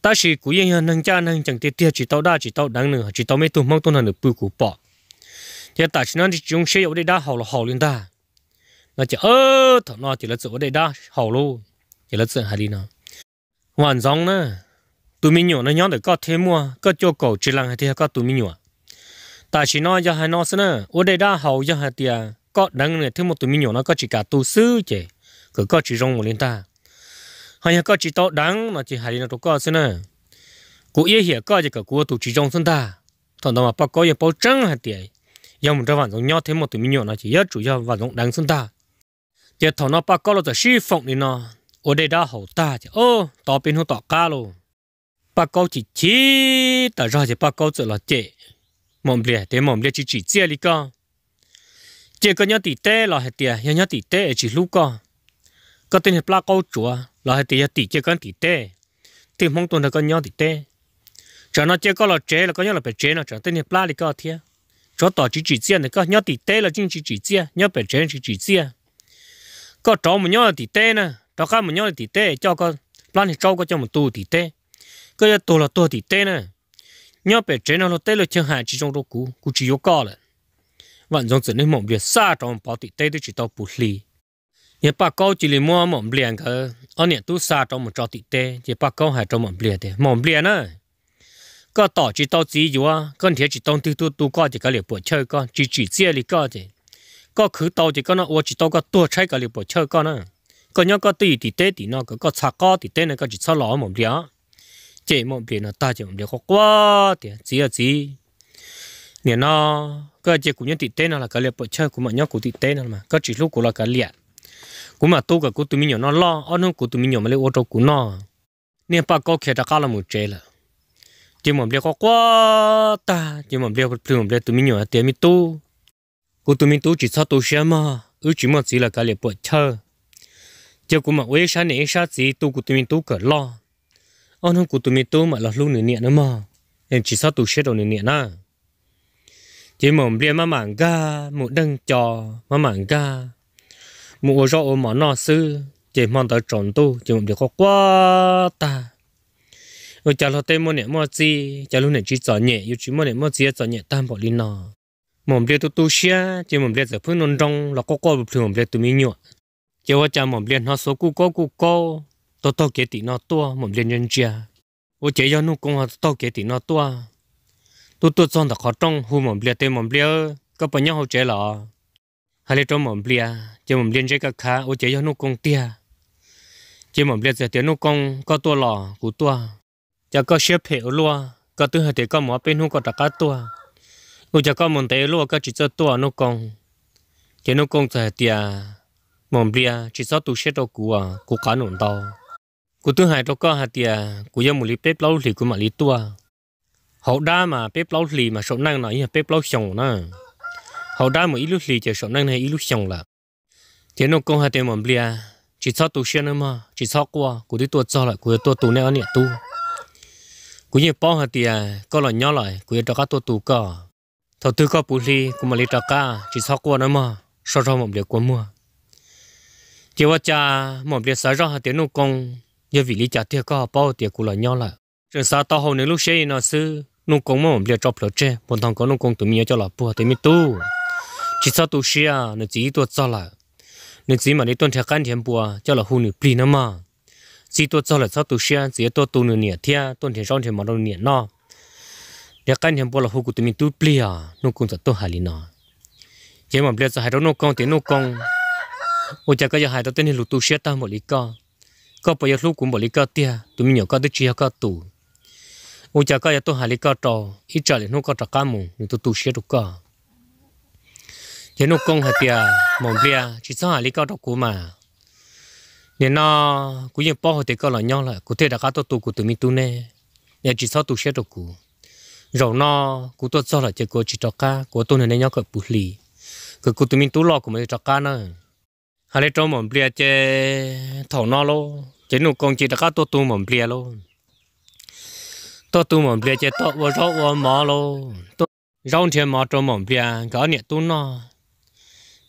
tab sis kuv yeej yog neeg ncaj neeg ncees tiag tiag, tsis tau dab tsis tau deev nws, tsis tau muaj ib tug Hmoob tuaj nrog nws pw kuv pom. Ces tam sim no tsis zoo siab yuav ua dej dab haus los haus li ntag. No ces thaum no ces lawv txawm ua dej dab haus lauj. Ces lawv txawm hais li no, Vam Ntxoov na, tus me nyuam no nyob ntawm koj thiaj muaj, koj cuaj kaum tsis lees hais tias yog koj tus me nyuam. Tam sim no yog hais no xwb na, ua dej dab haus, yog hais tias koj deev nws thiaj muaj tus me nyuam no, koj tsis kam tu xwb ces kom koj tsis zoo mus li ntag. Ho yog koj tsis tau deev no ces hais li no rau koj xwb na, kuv iab hiam koj ces kom kuv ua tus tsis zoo xwb ntag. Thaum ntawd mas Paj Kaub yeej paub tseeb hais tias yog mus nrog Vam Ntxoov nyob thiaj muaj tus me nyuam no ces yuav tsum yog Vam Ntxoov deev xwb ntag. Ces thaum no Paj Kaub los txawm sib foom li no, ua dej dab haus tag ces, o, tau peb hnub tom qab lauj. Paj Kaub chim chim tas zog ces Paj Kaub txawm los cem Maum Nplias tias, Maum Nplias, tsis tsim txiaj li koj. Cia koj nyob tim teb los hais tias yog nyob tim teb es tsis hlub koj. Koj tej niag plab qaub tsuav los hais tias yog tim cia koj tim teb, tej Hmoob tuaj nrog koj nyob tim teb. Tsam no cia koj los tsev los koj nyob los pem tsev no tsam tej niag plab li koj thiab. Tsov tom tsis tsim txiaj ntawm koj, nyob tim teb los yeej tsis tsim txiaj, nyob pem tsev tsis tsim txiaj. Koj rov mus nyob tim teb na, rov qab mus nyob tim teb, coj koj plab niag tsaub koj coj mus tu tim teb. Koj yuav tuag los tuag tim teb na. Nyob pem tsev no luag teb luag chaw hais tsis zoo rau kuv, kuv tsis yuav koj lawm. Vam Ntxoov txawm neb Maum Nplias xa rov mus pov tim teb twb tsis tau puv hli. Yog Paj Kaub cia li muab Maum Nplias nkawd ob niam tub xa rov mus tso tim teb ces Paj Kaub hais rau Maum Nplias tias, Maum Nplias na, koj tom tsis tau txiv yuav, koj nrhiav tsis tau twg tuaj tu koj ces kav liam puam chawj koj, tsis tsim txiaj li koj ces koj khwv tau ces koj noj, ua tsis tau koj tuag tshaib kav liam puam chawj koj na. Koj nyob koj twj ywm tim teb tim no kom koj txha qob tim teb no, koj tsis txhob los Maum Nplias. Ces Maum Nplias no tag ces Maum Nplias quaj quaj tias, Txiv a txiv, nim no koj cia kuv nyob tim teb no los kav liam puam chawj, kuv mam nyob kuv tim teb no mas, koj tsis hlub kuv los kav liam. Kuv mam tu kom kuv tus me nyuam no loj, ob hnub kuv tus me nyuam mam li ua rau kuv noj. Niag Paj Kaub khiav rov qab los mus tsev lawm. Ces Maum Nplias quaj quaj tag ces Maum Nplias plhws Maum Nplias tus me nyuam hais tias, Me tub, kuv tus me tub tsis txhob tu siab mog, wb tsis muaj txiv los kav liam puam chawj. Cia kuv mam ua ib sab niam ib sab txiv tu kuv tus me tub kom loj, ob hnub kuv tus me tub mam los hlub nws niam nawb mog. Tsis txhob tu siab rau nws niam na. Ces Maum Nplias maj mam nkag mus deeg cos, maj mam nkag mus ua zaub ua mov noj xwb ces hmo ntawd tsaus ntuj ces Maum Nplias quaj quaj tag. Ua cas luag tej muaj niam muaj txiv, cas luag niam tsis txom nyem, yus tsis muaj niam muaj txiv txom nyem tag npaum li no. Maum Nplias tu tu siab ces Maum Nplias txawm pheej nroo nroo los quaj quaj plhws Maum Nplias tus me nyuam. Ces ua cas Maum Nplias hnov xuav kuj kaub kuj kaub taug taug kev tim no tuaj, Maum Nplias ntsia ntsia, ua cas yog Nuj Koo taug kev tim no tuaj. Tuaj tuaj txog ntawm qhov rooj hu Maum Nplias tias, Maum Nplias, koj puas nyob hauv tsev los? Hais li rau Maum Nplias ces Maum Nplias ntsia kiag khav ua cas yog Nuj Koo tiag. Ces Maum Nplias txawm tias, Nuj Koo, koj tuaj los kuv tuaj. Cas koj siab phem ua luaj, koj twb hais tias koj mus ob peb hnub koj rov qab tuaj, ua cas koj mus ntev ua luaj koj tsis txawj tuaj Nuj Koo? Ces Nuj Koo txawm hais tias, Maum Nplias, tsis txhob tu siab rau kuv, kuv qab num ntau. Kuv twb hais rau koj hais tias kuv yuav mus li peb plaub hlis kuv mam li tuaj. Haus dab mas peb plaub hlis mas saum neej no yog peb plaub xyoos na. Haus dab mus ib lub hlis ces saum neej no ib lub xyoos lawm. Ces Nuj Koo hais tias, Maum Nplias, tsis txhob tu siab nawb mog, tsis txhob quaj, kuv twb tuaj txog lawm, kuv yuav tuaj tu neb ob niam tub. Kuv yeej paub hais tias koj los nyob lawm, kuv yuav rov qab tuaj tu koj. Thaum twg koj puv hli kuv mam li rov qab, tsis txhob quaj nawb mog, so zog Maum Nplias kua muag. Ces ua cas Maum Nplias xav zoj hais tias, Nuj Koo, yog vim li cas tiag koj ho paub tias kuv los nyob lawm? Tseem xav tau hauv nws lub siab li no xwb, Nuj Koo muab Maum Nplias tso plhuav tseg, puag ntog kom Nuj Koo tus me nyuam coj los puag tias, Me tub, tsis txhob tu siab, nws txiv tuaj txog lawm. Nws txiv mam li tuaj nrhiav qaib nrhiav npua coj los hu nws plig nawb mog. Txiv tuaj txog lawm txhob tu siab, txiv yuav tuaj tu nws niam thiab tuaj nrhiav zaub nrhiav mov rau nws niam noj. Nrhiav qaib nrhiav npua los hu kuv tus me tub plig os, Nuj Koo txawm tuaj hais li no. Ces Maum Nplias txawm hais rau Nuj Koo tias, Nuj Koo, ua cas koj yuav hais rau tej niag lus tu siab tag npaum li koj? Koj puas yuav hlub kuv npaum li koj tiag? Tus me nyuam koj twb tsis yog koj tus. Ua cas koj yuav tuaj hais li koj rau, ib tsam lwm hnub koj rov qab mus nws tu tu siab rau koj. Ces Nuj Koo hais tias, Maum Nplias, tsis txhob hais li koj rau kuv mas. Nim no kuv yeej paub hais tias koj los nyob lawm, kuv thiaj rov qab tuaj tu kuv tus me tub neb. Es tsis txhob tu siab rau kuv. Zaum no kuv tuaj txog lawm ces kuv tsis rov qab, kuv tuaj nrog neb nyob kom puv hli, kom kuv tus me tub loj kuv mam li rov qab na. Hais li rau Maum Nplias ces thaum no lauj, ces Nuj Koo ces rov qab tuaj tu Maum Nplias lauj. Tuaj tu Maum Nplias ces tuaj ua zaub ua mov lauj, tuaj zaub nrhiav mov rau Maum Nplias nkawd ob niam tub noj.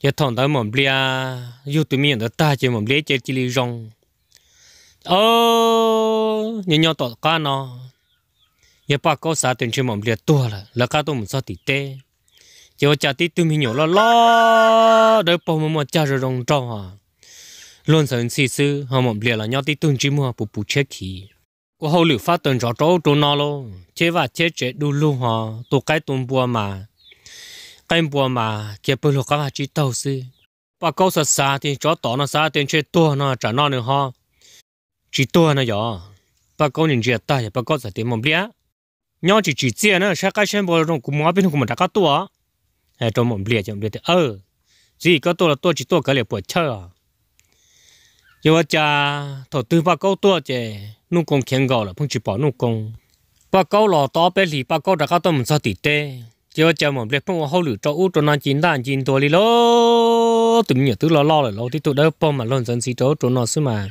Ces thaum ntawd Maum Nplias yug tus me nyuam ntawd tag ces Maum Nplias ib ce cia li zoo. Nyob nyob tom qab no, yog Paj Kaub xav tias ntshe Maum Nplias tuag lawm, lawv qab tuaj mus txog tim teb. Ces ua cas tib tug me nyuam loj loj dawb paug muaj muaj cag zoo zoo nraug hos, luag ntxhawv ntxhi xwb, ho Maum Nplias los nyob tib tug ntsej muag puv puv tshiab khiv, ua hauj lwm fab tawm ntxov rau ub rau no lauj, cheb vaj cheb tsev du lug hos, tu qaib tu npua mas, qaib npua mas kiag pawg lug qab vaj tsib taug xwb. Paj Kaub xav xav tias tsov tom no xav tias ntshe tuag no tsam no nws ho tsis tuag no yog. Paj Kaub nim ntsia tag yog Paj Kaub txawm tias Maum Nplias, nyob tsis tsim txiaj na, saib qaib saib npua zoo, kuv mus ob peb hnub kuv mam rov qab tuaj. Hais rau Maum Nplias ces Maum Nplias tias, Aw, txiv, koj tuaj los tuaj, tsis tuaj kav liam puam chawj os. Ces ua cas thaum twg Paj Kaub tuaj ces Nuj Koo khiav nkaus lawm pheej tsis pom Nuj Koo. Paj Kaub los tau ob peb hlis Paj Kaub rov qab tuaj mus txog tim teb, ces ua cas Mom Nplias pheej ua hauj lwm rau ub rau no nci ntaj nci ntua li lauj. Tus me nyuam twb loj loj lawm los tib tug dawb paug mas luag ntxhi rau ub rau no xwb mas,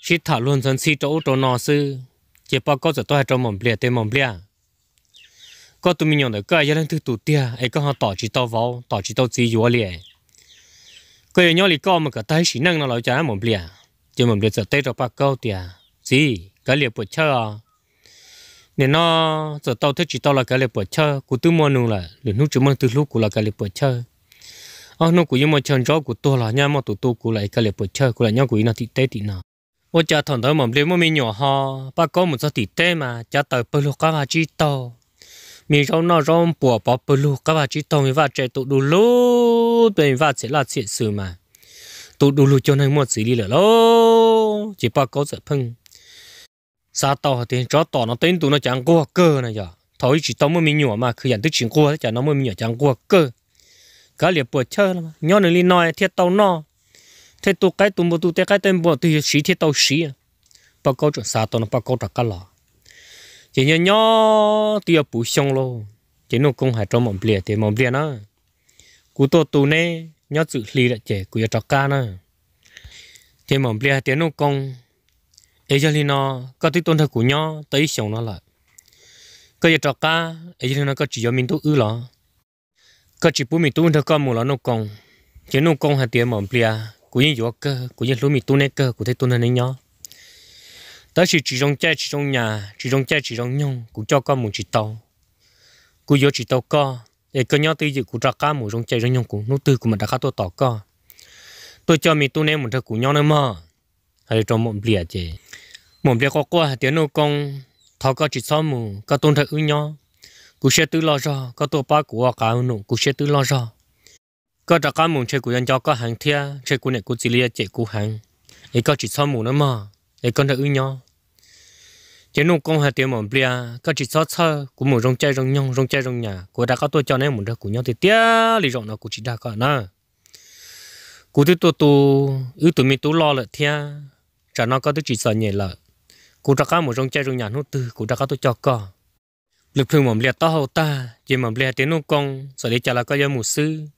sib tham luag ntxhi rau ub rau no xwb. Ces Paj Kaub txawm tuaj hais rau Mom Nplias tias, Mom Nplias, koj tus me nyuam ntawm koj yog leej twg tus tiag es koj ho tom tsis tau vauv tom tsis tau txiv yuav li? Koj yuav nyob li koj mas kom tag sim neej no los cas Mom Nplias? Ces Mom Nplias txawm teb rau Paj Kaub tias, Txiv, kav liam puam chawj os. Nim no txawm tau thiab tsis tau los kav liam puam chawj, kuv twb muaj nus lawm, lwm hnub tsis muaj leej twg hlub kuv los kav liam puam chawj. Ob hnub kuv yeej muaj chaw ntsaub, kuv tuag los nyaj muaj tus tu kuv lawm es kav liam puam chawj, kuv lam nyob kuv ib no tim teb tim no. Ua cas thaum ntawd Mom Nplias muaj me nyuam ho Paj Kaub mus txog tim teb mas cav taws pawg lug qab vag tsib taug, me zaub noj zaub npuas pov pawg lug qab vag tsib taug, me vaj tse tu du lug, peb me vaj txhiam laj txhiam xws mas tu du lug cuag neeg muaj txiv li lawm lauj. Ces Paj Kaub txawm pheej xav tau hais tias, Tsov tom no tej ntu no cas nquag kawg no yog thaum ub tsis tau muaj me nyuam mas khwv yam twb tsis nquag thiab, cas no muaj me nyuam cas nquag kawg. Kav liam puam chawj los nyob nws li no thiaj tau noj, thiaj tu qaib tu npua, tu tej qaib tej npua twg yuav siv thiaj tau siv. Paj Kaub tseem xav tau no Paj Kaub rov qab los. Ces nyob nyob twb yuav puv xyoo lauj, ces Nuj Koo hais rau Mom Nplias tias, Mom Nplias na, kuv tuaj tu neb nyob txwm hli lawm ces kuv yuav rov qab na. Ces Mom Nplias hais tias, Nuj Koo, es yog li no koj twb tuaj nrog kuv nyob tau ib xyoos no lawm, koj yuav rov qab es yog li no koj tsis yuav me tub wb los? Koj tsis pub me tub nrog koj mus los Nuj Koo? Ces Nuj Koo hais tias, Mom Nplias, kuv yeej yuav kawg, kuv yeej hlub me tub neb kawg, kuv thiaj tuaj nrog neb nyob. Tab sis tsis zoo caij tsis zoo nyas, tsis zoo caij tsis zoo nyoog, kuv coj koj mus tsis tau, kuv yuav tsis tau koj. Es koj nyob twj ywm, kuv rov qab mus zoo caij zoo nyoog, kuv hnub twg kuv mam rov qab tuaj tos koj, tuaj coj me tub neb mus nrog kuv nyob nawb mog. Hais li rau Mom Nplias ces Mom Nplias quaj quaj hais tias, Nuj Koo, thov koj tsis txhob mus, koj tuaj nrog wb nyob, kuv siab twb loj zog, koj tuaj pab kuv ua qav num kuv siab twb loj zog. Koj rov qab mus ntshe kuv yuav nco koj heev thiab ntshe kuv niam kuv txiv li yuav cem kuv heev. Es koj tsis txhob mus nawb mog, es koj nrog wb nyob. Ces Nuj Koo hais tias, Mom Nplias, koj tsis txhob txhawj, kuv mus zoo caij zoo nyoog zoo caij zoo nyas kuv rov qab tuaj coj neb mus nrog kuv nyob tiag tiag li, zaum no kuv tsis dag koj na. Kuv twb tuaj tu wb tus me tub loj lawm thiab, tsam no koj twb tsis txom nyem lawm, kuv rov qab mus zoo caij zoo nyas hnub twg kuv rov qab tuaj coj koj. Plhws plhws Mom Nplias taub hau tag ces Mom Nplias hais tias, Nuj Koo, txawm li cas los koj yuav mus xwb,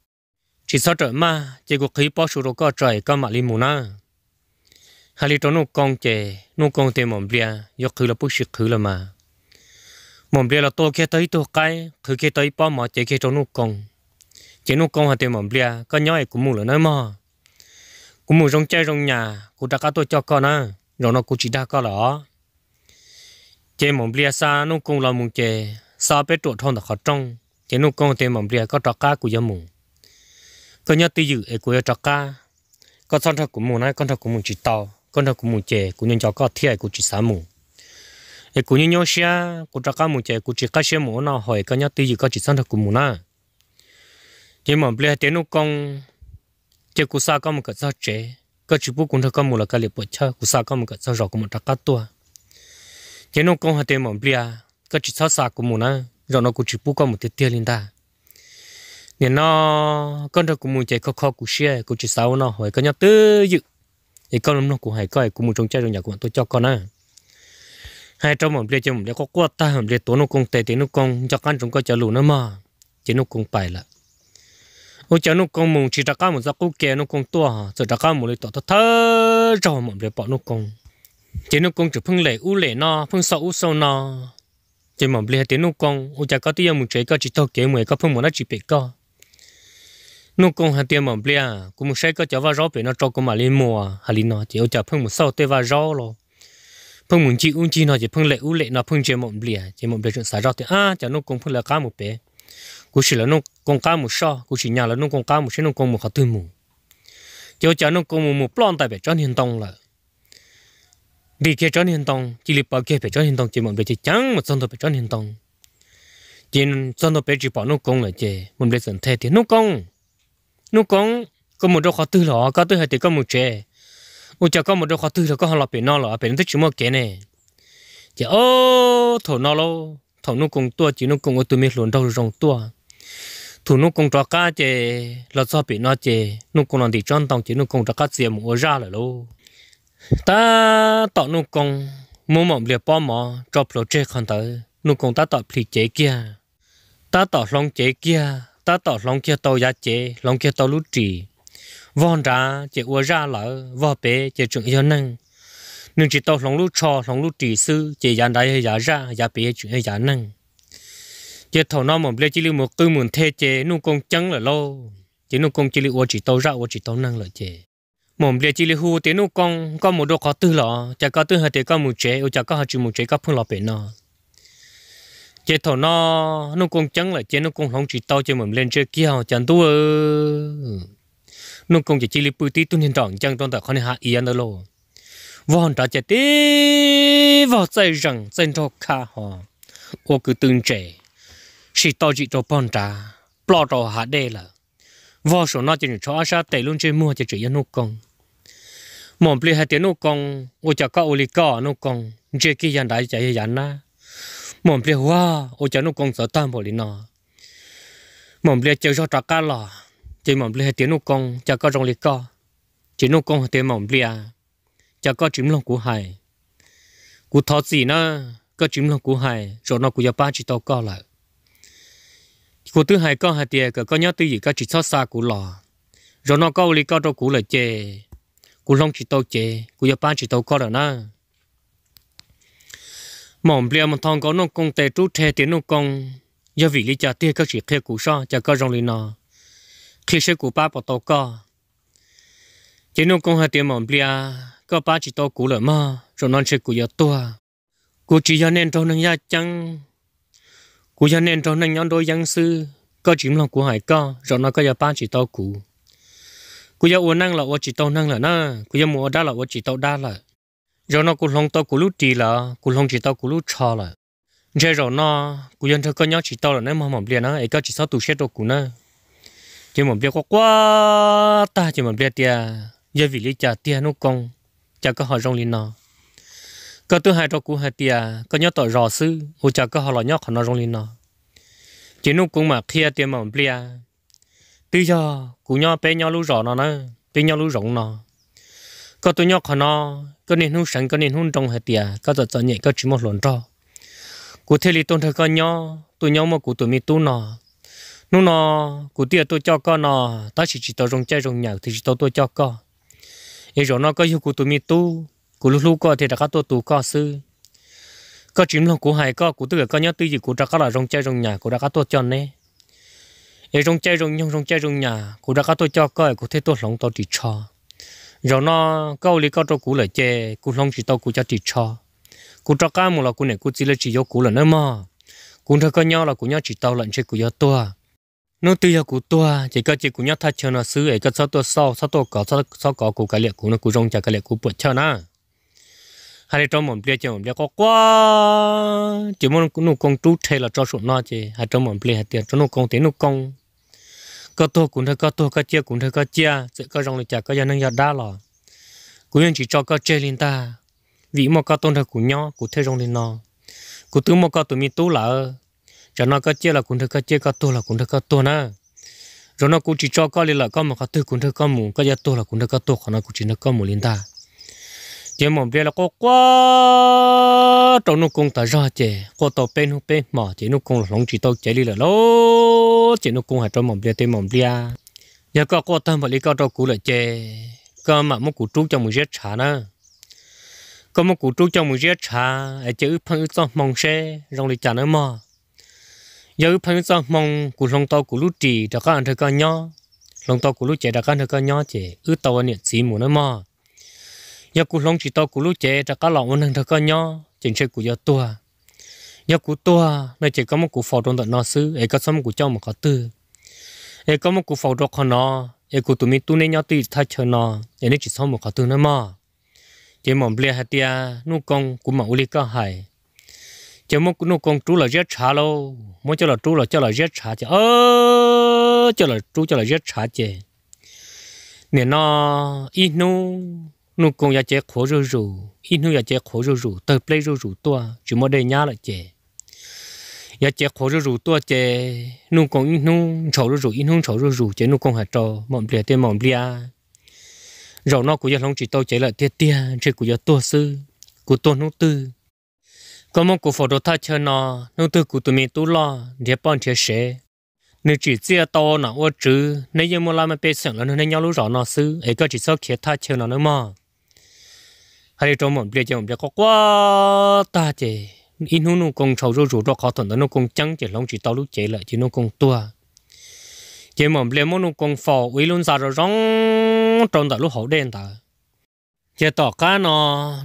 tsis txhob rawm maj, ces kuv qhwv pob su rau koj tso es koj mam li mus na. Hais li rau Nuj Koo ces Nuj Koo tias, Mom Nplias, yuav qhwv los pub sis qhwv los mas. Mom Nplias los tua kiag tau ib tug qaib, qhwv kiag tau ib pob mov cev kiag rau Nuj Koo. Ces Nuj Koo hais tias, Mom Nplias, koj nyob es kuv mus lawm nawb mog, kuv mus zoo caij zoo nyas kuv rov qab tuaj coj koj na, zaum no kuv tsis dag koj lawm os. Ces Mom Nplias xa Nuj Koo los mus ces xa peb ruam dhau ntawm qhov rooj. Ces Nuj Koo tias, Mom Nplias, koj rov qab kuv yuav mus, koj nyob twj ywm es kuv yuav rov qab. Koj txhob nrog kuv mus na, koj nrog kuv mus tsis tau, koj nrog kuv mus ces kuv nyob nco koj thiab es kuv tsis xav mus. Es kuv nyuaj nyuaj siab, kuv rov qab mus ces kuv tsis qab siab mus ua noj haus, es koj nyob twj ywm koj tsis txhob nrog kuv mus na. Ces Mom Nplias hais tias, Nuj Koo, ces kuv xa koj mus kom txog tsev, koj tsis pub kuv nrog koj mus los kav liam puam chawj, kuv xa koj mus kom txog zos kuv mam rov qab tuaj. Ces Nuj Koo hais tias, Mom Nplias, koj tsis txhob xa kuv mus na, zaum no kuv tsis pub koj mus tiag tiag li ntag. Nim no koj nrog kuv mus ces kho kho kuv siab, kuv tsis xav ua noj haus, koj nyob twj ywm es koj mloog kuv hais koj es kuv mus zoo caij zoo nyas kuv mam tuaj coj koj na. Hais rau Mom Nplias ces Mom Nplias quaj quaj tag, Mom Nplias tuav Nuj Koo tes tias, Nuj Koo, nco qab ntsoov koj cov lus nawb mog. Ces Nuj Koo pais lawm. Ua cas Nuj Koo mus tsis rov qab mus txoj qub ke Nuj Koo tuaj, txawm rov qab mus li tom thawj thawj zaug Mom Nplias pom Nuj Koo. Ces Nuj Koo tseem pheej lem ub lem no, pheej xauj ub xauj no. Ces Mom Nplias hais tias, Nuj Koo, ua cas koj twb yuav mus tsev koj tsis taug kev mus es koj pheej mus dab tsi pem koj? Nuj Koo hais tias, Mom Nplias, kuv mus saib koj cov vaj zaub pem no tso kuv mam li mus. Hais li no ces ua cas pheej mus xauj tej vaj zaub los, pheej mus ncig ub ncig no ces pheej lem ub lem no pheej ntsia Mom Nplias. Ces Mom Nplias tseem xav zoj tias, Ab, cas Nuj Koo pheej lawv qab mus pem, kuv sim lawv Nuj Koo qab mus soj, kuv sim nyas lawv Nuj Koo qab mus saib Nuj Koo mus qhov twg mus. Ces ua cas Nuj Koo mus mus ploj ntais pem tsob niag ntoo lawm. Nti kiag tsob niag ntoo, cia li pawv kiag pem tsob niag ntoo ces Mom Nplias ceev ceev mus txog ntua pem tsob niag ntoo. Ces txog ntua pem tsis pom Nuj Koo lawm ces Mom Nplias txawm nthe tias, Nuj Koo, Nuj Koo, koj mus rau qhov twg los? Koj twb hais tias koj mus tsev, ua cas koj mus rau qhov twg los koj ho los pem no los? Pem no twb tsis muaj kev ne. Ces ob thaum no lauj, thaum Nuj Koo tuaj ces Nuj Koo ua tus me hluas nraug zoo tuaj. Thaum Nuj Koo rov qab ces los txog pem no ces Nuj Koo los ntim tsob ntoo ces Nuj Koo rov qab txias mus ua zaj lawm lauj. Tab tom Nuj Koo muab Maum Nplias pob mov tso plhuav tseg qhov ntawd, Nuj Koo tab tom plhis cev kiag, tab tom hloov cev kiag, tab tom hloov kiag tau yav cev, hloov kiag tau lub ris. Vog nrad ces ua zaj lawm, vog pem ces tseem yog neeg. Nws tsis tau hloov lub tsho hloov lub ris xwb ces yav nrad yog yav zaj, yav pem tseem yog yav neeg. Ces thaum no Maum Nplias cia li mus qw mus nthe ces Nuj Koo ceeb lawm lauj, ces Nuj Koo cia li ua tsis tau zaj ua tsis tau neeg lawm ces Maum Nplias cia li hu tias, Nuj Koo, koj mus dua qhov twg los? Cas koj twb hais tias koj mus tsev, ua cas koj ho tsis mus tsev, koj pheej los pem no? Ces thaum no Nuj Koo ceeb lawm ces Nuj Koo hloov tsis tau ces Maum Nplias ntsia kiag, Cas ntuj, Nuj Koo ces cia li pw tib tug niag nrom ncees rau ntawm qhov niag hav iav ntawd lauj. Vog nrad ces tib vog txaij zees txaij nraug kha ho ua kwv tw ntses, sim tau zim rau pog nrad, ploj rau hav dej lawm. Vog saum no ces tseem tshuav ob sab tes, lub ntsej muag ces tseem yog Nuj Koo. Maum Nplias hais tias, Nuj Koo, ua cas koj ua li koj, Nuj Koo? Ntsia kiag yav nrad cas yog yav nab. Maum Nplias, Ua, ua cas Nuj Koo txawv tag npaum li no? Maum Nplias caws zog rov qab los, ces Maum Nplias hais tias, Nuj Koo, cas koj zoo li koj? Ces Nuj Koo hais tias, Maum Nplias, cas koj tsis mloog kuv hais? Kuv thov txim na, koj tsis mloog kuv hais, zaum no kuv yuav pab tsis tau koj lawm. Kuv twb hais koj hais tias kom koj nyob twj ywm, koj tsis txhob xa kuv los. Zaum no koj ua li koj rau kuv lawm ces kuv hloov tsis tau cev, kuv yuav pab tsis tau koj lawm na. Maum Nplias mus thau nkaus Nuj Koo tes rub rhe tias, Nuj Koo, yog vim li cas tiag koj tsis qhia kuv soj, cas koj zoo li no? Qhia seb kuv pab puas tau koj. Ces Nuj Koo hais tias, Maum Nplias, koj pab tsis tau kuv lawm mog, zaum no ntshe kuv yuav tuag. Kuv tsis yog nej nraug neeg yaj ceeb, kuv yog nej nraug neeg nyob nruab yeeb xwb, koj tsis mloog kuv hais koj, zaum no koj yuav pab tsis tau kuv. Kuv yuav ua neej los ua tsis tau neeg lawm na, kuv yuav mus ua dab los ua tsis tau dab lawm. Zaum no kuv hloov tau kuv lub ris lawm, kuv hloov tsis tau kuv lub tsho lawm. Ntshe zaum no kuv yuav nrog koj nyob tsis tau lawm nawb mog Maum Nplias na, es koj tsis txhob tu siab rau kuv nawb. Ces Maum Nplias quaj quaj tag ces Maum Nplias tias, Yog vim li cas tiag Nuj Koo, cas koj ho zoo li no? Koj twb hais rau kuv hais tias koj nyob tom zos xwb, ua cas koj ho los nyob qhov no zoo li no? Ces Nuj Koo mam qhia tias, Maum Nplias, twb yog kuv nyob, peb nyob lub zos no na, peb nyob lub zoov no. Koj tuaj nyob qhov no, koj niaj hnub seev koj niaj hnub nroo hais tias koj txom txom nyem koj tsis muaj hluas nraug, kuv thiaj li tuaj nrog koj nyob, tuaj nyob muaj kuv tus me tub no. Hnub no kuv thiaj tuaj coj koj no, tab sis tsis tau zoo caij zoo nyoog thiaj tsis tau tuaj coj koj. Es zaum no koj yug kuv tus me tub, kuv hlub hlub koj thiaj rov qab tuaj tu koj xwb. Koj tsis mloog kuv hais koj, kuv twb kom koj nyob twj ywm, kuv rov qab los zoo caij zoo nyoog kuv rov qab tuaj coj neb. Es zoo caij zoo nyoog zoo caij zoo nyoog kuv rov qab tuaj coj koj es kuv thiaj tuaj hloov tau ris tsho. Zaum no koj ua li koj rau kuv lawm ces kuv hloov tsis tau kuv cov ris tsho. Kuv rov qab mus los kuv niam kuv txiv lawv tsis yuav kuv lawm nawb mog. Kuv nrog koj nyob los kuv nyob tsis tau lawm, ntshe kuv yuav tuag. Hnub twg yog kuv tuag ces koj cia kuv nyob thaj chaw no xwb es koj txhob tuaj xauj, txhob tuaj kov, txhob kov kuv, kav liam kuv no, kuv zoo cas kav liam kuv puam chawj na. Hais li rau Maum Nplias ces Maum Nplias quaj quaj ces muab Nuj Koo rub rhe los tso saum no ces hais rau Maum Nplias hais tias, rau Nuj Koo tias, Nuj Koo, koj tuag kuv nrog koj tuag, koj ciaj kuv nrog koj ciaj, txawm koj zoo li cas koj yog neeg yog dab los kuv yeej tsis tso koj tseg li ntag. Vim muaj koj tuaj nrog kuv nyob kuv thiaj zoo li no. Kuv twb muaj koj tus me tub lawm, tsam no koj ciaj los kuv nrog koj ciaj, koj tuag los kuv nrog koj tuag na. Zaum no kuv tsis tso koj li lawm, koj mus qhov twg kuv nrog koj mus, koj yuav tuag los kuv nrog koj tuag, qhov no kuv tsis nrog koj mus li ntag. Ces Maum Nplias los quaj quaj rau Nuj Koo tas zog ces quaj tau peb hnub peb hmos ces Nuj Koo los hloov tsis tau cev li lawm lauj. Ces Nuj Koo hais rau Maum Nplias tias, Maum Nplias, yog koj quaj tag npaum li koj rau kuv lawm ces koj mam muab kuv rub coj mus ziab tshav na. Koj muab kuv rub coj mus ziab tshav es cia wb pheej wb txoj hmoo seb zoo li cas nawb mog. Yog wb pheej wb txoj hmoo, kuv hloov tau kuv lub ris rov qab los nrog koj nyob, hloov tau kuv lub cev rov qab nrog koj nyob ces wb tau ua niam txiv mus nawb mog. Yog kuv hloov tsis tau kuv lub cev rov qab los ua neeg nrog koj nyob ces ntshe kuv yuav tuag. Yog kuv tuag no ces koj muab kuv faus rau ntawm no xwb es koj txhob muab kuv coj mus qhov twg. Es koj muab kuv faus rau qhov no, es kuv tus me tub neb nyob twj ywm thaj chaw no, es neb tsis txhob mus qhov twg nawb mog. Ces Maum Nplias hais tias, Nuj Koo, kuv mam ua li koj hais. Ces muab Nuj Koo rub los ziab tshav lauj, muab coj los rub los coj los ziab tshav ces, coj los rub coj los ziab tshav ces nim no ib hnub Nuj Koo yav cev qhuav zuj zus, ib hnub yav cev qhuav zuj zus, tawg pleb zuj zus tuaj, tsis muaj dej nyab lawm ces yav cev qhuav zuj zus tuaj ces Nuj Koo ib hnub ntshau zuj zus, ib hnub ntshau zuj zus ces Nuj Koo hais rau Maum Nplias tias, Maum Nplias, Zaum no kuv yog hloov tsis tau cev lawm tiag tiag, ntshe kuv yuav tuag xwb. Kuv tuag hnub twg, koj muab kuv faus rau thaj chaw no, hnub twg kuv tus me tub loj nrhiav poj nrhiav sev, nws tsim txiaj tau nom ua tswv, neb yeej muaj laj mej pej xeem los nrog neb nyob lub zos no xwb es koj tsis txhob khiav thaj chaw no nawb mog. Hais li rau Maum Nplias ces Maum Nplias quaj quaj tag ces ib hnub Nuj Koo ntshau zuj zus rau qhov thaum ntawd Nuj Koo ceeb ces hloov tsis tau lub cev lawm ces Nuj Koo tuag. Ces Maum Nplias muab Nuj Koo faus ua ib lub ntxa zoo zoo rau ntawm lub hauv dej ntawd. Ces tom qab no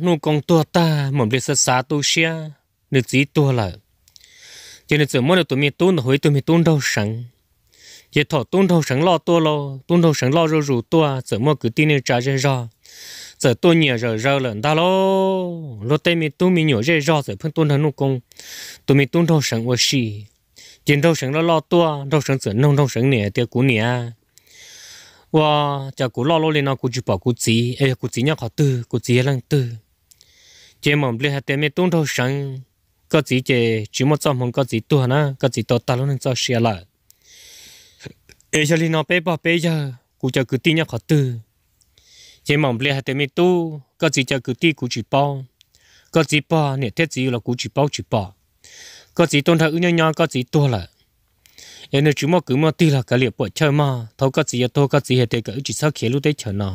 Nuj Koo tuag tag Maum Nplias xav xav tu siab, nws txiv tuag lawm, ces nws txawm muab nws tus me tub ntawd hu ib tug me tub nraug seev. Ces thaum tub nraug seev loj tuaj lauj, tub nraug seev loj zuj zus tuaj txawm muaj kwv tij neej tsa zej zog txawm tuaj nyiam zawm zaws lawm ntag lauj. Luag tej me tub me nyuam zej zog txawm pheej tuaj nrog Nuj Koo tus me tub nraug seev ua si. Ces nraug seev loj loj tuaj, nraug seev txawm nug nraug seev niam tias, kuv niam, ua cas kuv loj luaj li no kuv tsis pom kuv txiv, es yog kuv txiv nyob qhov twg, kuv txiv yog leej twg? Ces Maum Nplias hais tias, me tub nraug seev, koj txiv ces tsis muaj txoj hmoov, koj txiv tuag na, koj txiv tau tag lub neej txoj sia lawm. Es yog li no peb pog peb yawg kuv cov kwv tij nyob qhov twg? Ces Maum Nplias hais tias, me tub, koj txiv cov kwv tij kuv tsis paub, koj txiv pog niam thiab txiv los kuv tsis paub tsis pom. Koj txiv tuaj nrog wb nyob nyob koj txiv tuag lawm, es nws tsis muaj kwv muaj tij los kav liam puam chawj mog. Thaum koj txiv yuav tuag koj txiv hais tias kom wb tsis txhob khiav lub teb chaws no,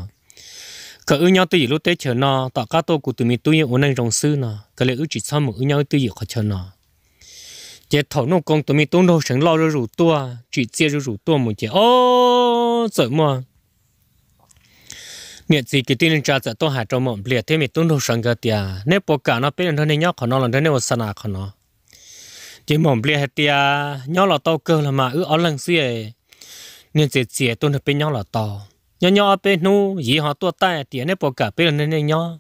kom wb nyob twj ywm lub teb chaws no, tom qab tuaj kuv tus me tub yeej ua neej zoo xwb no, kav liam wb tsis txhob mus, wb nyob wb twj ywm qhov chaw no. Ces thaum Nuj Koo tus me tub nraug seev loj zuj zus tuaj, tsim txiaj zuj zus tuaj mus ces ob txawm muaj niam txiv kwv tij neej tsa txawm tuaj hais rau Maum Nplias thiab me tub nraug seev nkawd tias, neb puas kam no peb los nrog nej nyob qhov no los nrog nej ua xa nas qhov no? Ces Maum Nplias hais tias, nyob los tau kawg los mas, wb ob leeg xwb, niag txias txias tuaj nrog peb nyob los tau. Nyob nyob ob peb hnub yiv ho tuaj taij tias, neb puas kam peb los nrog nej nyob?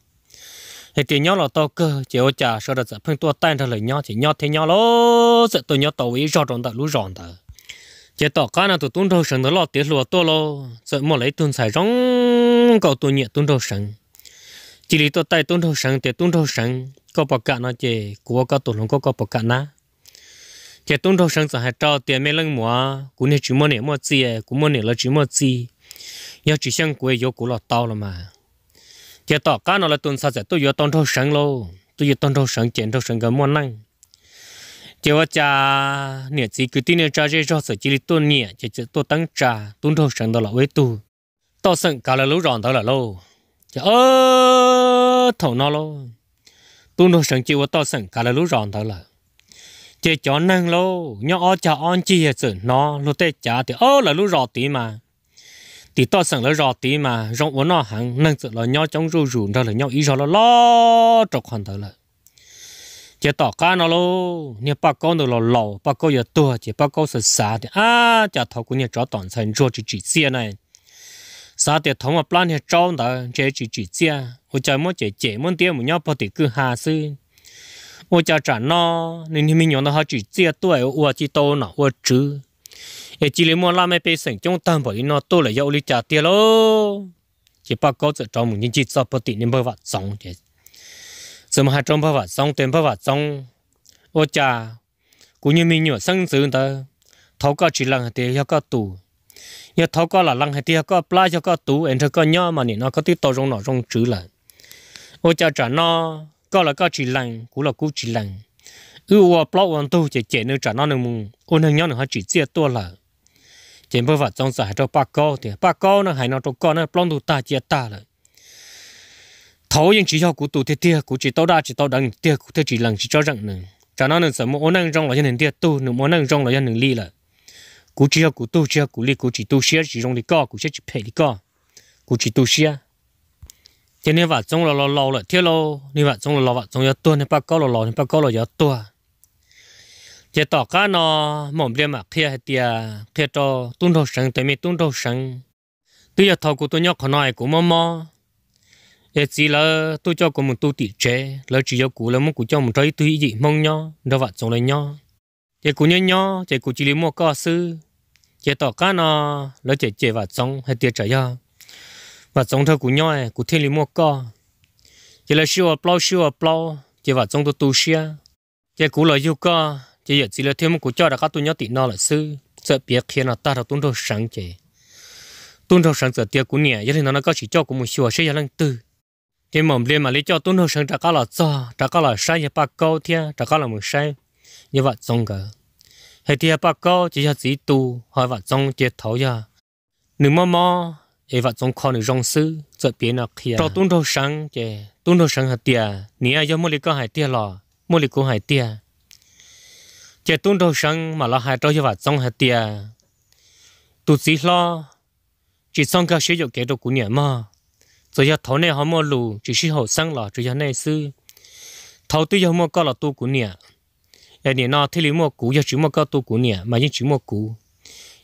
Hais tias nyob los tau kawg, ces ua cas sawv daws txawm pheej tuaj taij nrog lawv nyob, ces nyob thiab nyob los txawm tuaj nyob tau ua ib zog rau ntawm lub zos ntawd. Ces tom qab no tus tub nraug seev ntawd loj tiav hluas tuaj lauj, txawm muaj lawv ib tug ntxhais zoo nkauj tuaj nyiam tub nraug seev, cia li tuaj taij tub nraug seev tias, tub nraug seev, koj puas kam no ces kuv ua koj tus hluas nkauj, koj puas kam na? Ces tub nraug seev txawm hais rau tias, me leej muam, kuv niag tsis muaj niam muaj txiv, kuv muaj niam los tsis muaj txiv, yog tsis xyeej kuv yuav kuv los tau los mas. Ces tom qab no lawv tus ntxhais txawm tuaj yuav tau nraug seev lauj, tuaj yuav tau nraug seev ces nraug seev nkawd muaj neej. Ces ua cas niam txiv kwv tij neej tsa zej zog txawm cia li tuaj nyiam ces txawm tuaj teeb tsa tub nraug seev ntawd los ua ib tug toj xeem kav lawv lub zos ntawd lawm lauj. Ces thaum no lauj, tub nraug seev cia ua toj xeem kav lawv lub zos ntawd lawm. Ces cov neeg lauj, nyob ob cag ob ncig txawm hnov luag tej cav tias, ob, lawv lub zos tid mas, tim toj xeem lawv zos tid mas zoo ua noj heev, neeg txawm los nyob coob zuj zus nrog lawv nyob ib zog loj loj rau qhov ntawd lawm. Ces tom qab no lauj, niag Paj Kaub ntawd los laus, Paj Kaub yuav tuag ces Paj Kaub xav xav tias, ab, cas thaum kuv niag tsov tom ntxhais ntsuag tsis tsim txiaj na, xav tias thaum muaj plab niag tsaub ntawd ntshe tsis tsim txiaj, ua cas muab cem cem muab ntiab mus nyob pog tim kwj ha xwb. Ua cas tsam no nws niag me nyuam ntawd ho tsim txiaj tuaj es ua ua ci tau nom ua tswv, es cia li muaj laj mej pej xeem coob tag npaum li no tuaj lawm yog ua li cas tiag lauj? Ces Paj Kaub txawm rov mus ncig ncig txog pog tim niag npawg Vam Txoov ces txawm mus hais rau npawg Vam Txoov tias, npawg Vam Txoov, ua cas kuv niag me nyuam xeeb ntxwv ntawd, thaum koj tsis lees hais tias yog koj tus, yog thaum koj lam lees hais tias yog koj plab yog koj tus es nrog koj nyob mas nim no koj twb tau zoo nom zoo tswv lawm. Ua cas tsam no koj los koj tsis lees, kuv los kuv tsis lees, wb ua plaub ua ntug ces cem nws, tsam no nws mus ua neeg nyob nws ho tsim txiaj tuaj lawm. Ces npawg Vam Txoov txawm hais rau Paj Kaub tias, Paj Kaub, no hais no rau koj na, plaub ntug tag cia tag lawm. Thaum yeej tsis yog kuv tus tiag tiag, kuv tsis tau daj tsis tau deev nws tiag kuv thiaj tsis lees tsis tsob zeem nws. Tsam no nws txawm mus ua neej zoo los yog nws ntiag tug, nws mus ua neej zoo los yog nws li lawm. Kuv tsis yog kuv tug tsis yog kuv li, kuv tsis tu siab tsis zoo li koj, kuv siab tsis phem li koj, kuv tsis tu siab. Ces niag Vam Txoov los los laus lawm thiab lauj, niag Vam Txoov los los Vam Txoov yuav tuag, niag Paj Kaub los laus, niag Paj Kaub los yuav tuag. Ces tom qab no Maum Nplias mam qhia hais tias, qhia rau tub nraug seev tias, me tub nraug seev, twb yog thaum kuv tuaj nyob qhov no es kuv mob mob, es txiv lawv tuaj coj kuv mus tu tim tsev, lawv tsis yuav kuv, lawv muab kuv coj mus rau ib tug ib yim Hmoob nyob nrog Vam Txoov lawv nyob. Ces kuv nyob nyob ces kuv cia li muaj koj xwb. Ces tom qab no lawv cem cem Vam Txoov hais tias tsam yog Vam Txoov nrog kuv nyob kuv thiaj li muaj koj. Ces lawv sib ua plaub sib ua plaub ces Vam Txoov tu tu siab. Ces kuv los yug koj ces yawm txiv lawv thiaj muab kuv coj rov qab tuaj nyob tim no lawm xwb. Txawm piav qhia no tag rau tub nraug seev ces Tub Nraug Seev txawm tias, Kuv niam, yog li ntawd no koj tsis coj kuv mus xyuas saib yog leej twg. Ces Maum Nplias mam li coj Tub Nraug Seev rov qab los txog, rov qab los saib yawg Paj Kaub thiab rov qab los mus saib yawg Vam Txoov nkawd, hais tias yawg Paj Kaub ces yog txiv tu, ho Vam Txoov ces thaum yog nws mob mob es Vam Txoov kho nws zoo xwb. Txawm piav no qhia rau Tub Nraug Seev ces Tub Nraug Seev hais tias, Niam, yog muaj li koj hais tiag los muaj li kuv hais tiag? Ces Tub Nraug Seev mam los hais rau yawg Vam Txoov hais tias, Tus txiv hlob, tsis txhob nkag siab yuam kev rau kuv niam mog. Txawm yog thaum nej ho muaj lus tsis sib haum xeeb los tsuas yog nej xwb. Thaum twb yog muaj koj los tu kuv niam, es nim no thiaj li muaj kuv, yog tsis muaj koj tu kuv niam mas yeej tsis muaj kuv.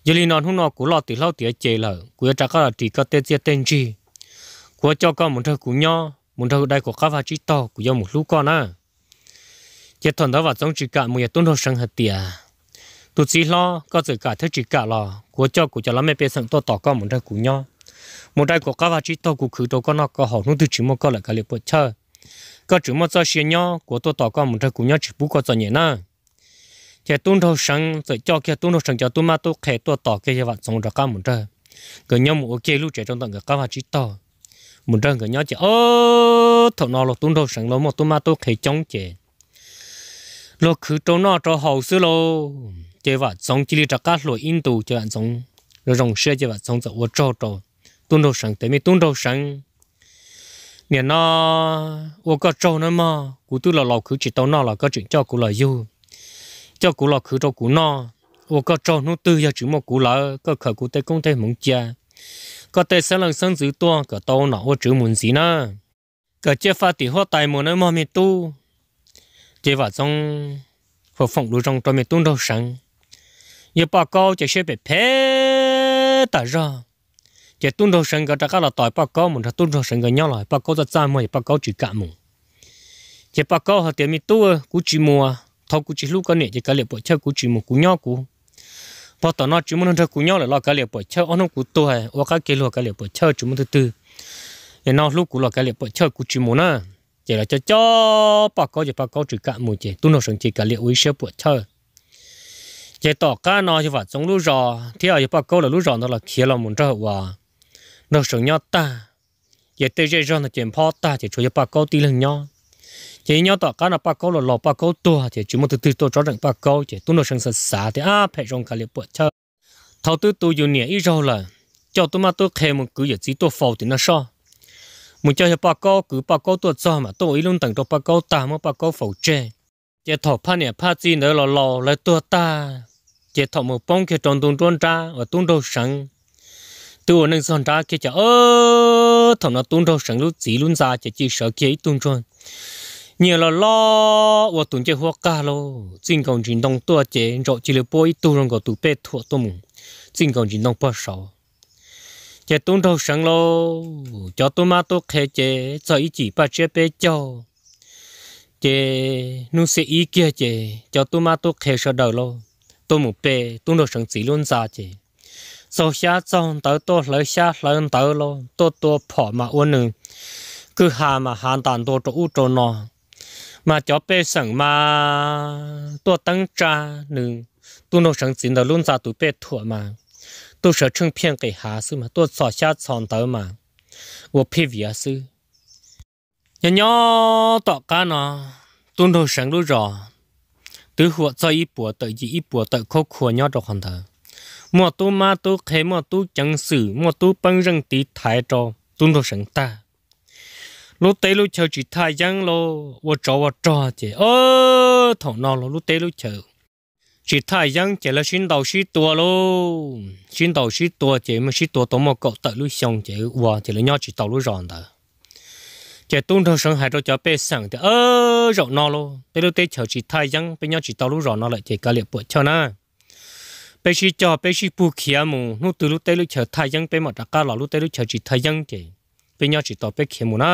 Yog li no hnub no kuv loj tiav hlob tiav ces lawm, kuv yuav rov qab los ris koj tej txiaj tej ntsig. Kuv yuav coj koj mus nrog kuv nyob, mus nrog dai kuv qab vaj tsib taug, kuv yuav mus hlub koj na. Ces thaum ntawd Vam Txoov tsis kam mus, yawg Tub Nraug Seev hais tias, Tus txiv hlob, koj txawm kam thiab tsis kam los kuv yuav coj kuv cov laj mej pej xeem tuaj tos koj mus nrog kuv nyob, mus dai kuv qab vaj tsib taug, kuv khwv rau koj noj koj haus, hnub twg tsis muaj koj lawm kav liam puam chawj. Koj tseem muaj txoj sia nyob, kuv tuaj tos koj mus nrog kuv nyob tsis pub koj txom nyem na. Ces Tub Nraug Seev txawm coj kiag Tub Nraug Seev cov tub mab tub qhe tuaj tos kiag yawg Vam Txoov rov qab mus nrog nkawd nyob, mus ua kiag lub tsev rau ntawm nkawd qab vaj tsib taug, mus nrog nkawd nyob. Ces ob thaum no los Tub Nraug Seev los muaj tub mab tub qhe coob ces luag khwv rau noj rau haus xwb lauj. Ces Vam Txoov cia li rov qab hluas ib ntus, ces Vam Txoov zoo zoo siab ces Vam Txoov txawm ua tsaug rau Tub Nraug Seev tias, Me Tub Nraug Seev, nim no ua koj tsaug nawb mog, kuv twb los laus khwv tsis tau noj los koj tseem coj kuv los yug, coj kuv los khwv rau kuv noj. Ua koj tsaug, hnub twg yog tsis muaj kuv lawm koj khaws kuv tej koob tej hmoov cia, koj tej xeeb leej xeeb ntxwv tuaj kom tau ua nom ua tswv mus ntxiv na, kom ciaj faj tim huab tais mus nawb mog me tub. Ces Vam Txoov foom foom lus zoo rau me Tub Nraug Seev. Yawg Paj Kaub ces siab phem phem tas zog. Ces Tub Nraug Seev nkawd rov qab los tos Paj Kaub mus nrog Tub Nraug Seev nkawd nyob los Paj Kaub txaj txaj muag, Paj Kaub tsis kam mus. Ces Paj Kaub hais tias, Me tub, kuv tsis mus, thaum kuv tsis hlub koj niam ces kav liam puam chawj, kuv tsis mus, kuv nyob kuv. Pog tom no tsis muaj neeg nrog kuv nyob lawm los kav liam puam chawj, ob hnub kuv tuag ua qab kev luag kav liam puam chawj, tsis muaj twg twg no hlub kuv los kav liam puam chawj, kuv tsis mus na. Ces los coj coj Paj Kaub ces Paj Kaub tsis kam mus ces Tub Nraug Seev ces kav liam ua ib siab puam chawj. Ces tom qab no yawg Vam Txoov lub zos thiab yawg Paj Kaub lawv lub zos ntawd los khiav los mus nrog uas Nraug Seev nyob tag. Ces tej zej zog ntawd ces nphob tag ces tshuav yawg Paj Kaub tib leeg nyob. Ces nyob tom qab no Paj Kaub los laus, Paj Kaub tuag ces tsis muaj twg twg tuaj tsob zeem Paj Kaub ces Tub Nraug Seev xav xav tias, Ab, phem zoo kav liam puam chawj. Thaum twb tu yus niam ib zaug lawm, coj tub mab tub qhe mus kwv yawm txiv tuaj faus tim no soj, mus coj yawg Paj Kaub kwv, Paj Kaub tuaj txog mas tuaj ua ib lub ntees rau Paj Kaub tag, muab Paj Kaub faus tseg. Ces thaum phaj niam phaj txiv ntawd los laus lawv tuag tag, ces thaum mus poob kiag rau ntu nruab nrab uas Tub Nraug Seev twb ua neej txog nrab kiag ces, thaum no Tub Nraug Seev lub txiv lub ntxa ces cia sawv kiag ib tug ntsuag nyias los loj ua tus ncej huab qag lauj, txij nkaus ntsis ntoo tuaj ces ntsaum cia li puab ib tug zoo nkaus tus pej thuam tuaj mus txij nkaus ntsis ntoo pog saud. Ces Tub Nraug Seev lauj, cov tub mab tub qhe ces txog ib cim paj tsiab peb caug, ces hnub xiab ib kiag ces cov tub mab tub qhe sawv daws lauj tuaj mus pe Tub Nraug Seev txiv lub ntxa ces txaug xyab txaug ntawv tuaj, hlawv xyab hlawv ntawv lauj, tuaj tua phom mas ua nws kwj ha mas hav ntas ntua rau ub rau no, mas cov pej xeem mas tuaj teeb tsa nws Tub Nraug Seev txiv ntawd lub ntxa tus pej thuam mas tuaj sawv tsheej phiaj nqis hav xwb mas tuaj txhos xyab txhos ntawv mas ua phij viav xwb. Nyob nyob tom qab no Tub Nraug Seev lub zos twb huam txog ib puas tawm yim ib puas tawm khaub khua nyob rau qhov ntawd, muaj tub mab tub qhe, muaj tub ceev xwm, muaj tub peeb zeej tiv thaiv rau Tub Nraug Seev tag. Lub teb lub chaw tsis thaj yeeb lauj, ua tsov ua rog ces thaum no los lub teb lub chaw tsis thaj yeeb ces lawv sib ntaus sib tua lauj, sib ntaus sib tua ces muaj sib tua tau muaj kaum tawm lub xyoo ces ua ces lawv nyob tsis tau lub zos ntawd. Ces Tub Nraug Seev hais rau cov pej xeem tias, Zaum no lauj, peb lub teb chaws tsis thaj yeeb, peb nyob tsis tau lub zos no lawm ces kav liam puam chawj na, peb sib cog peb sib pug khiav mus, hnub twg lub teb lub chaw thaj yeeb peb mam rov qab los, lub teb lub chaw tsis thaj yeeb ces peb nyob tsis tau peb khiav mus na.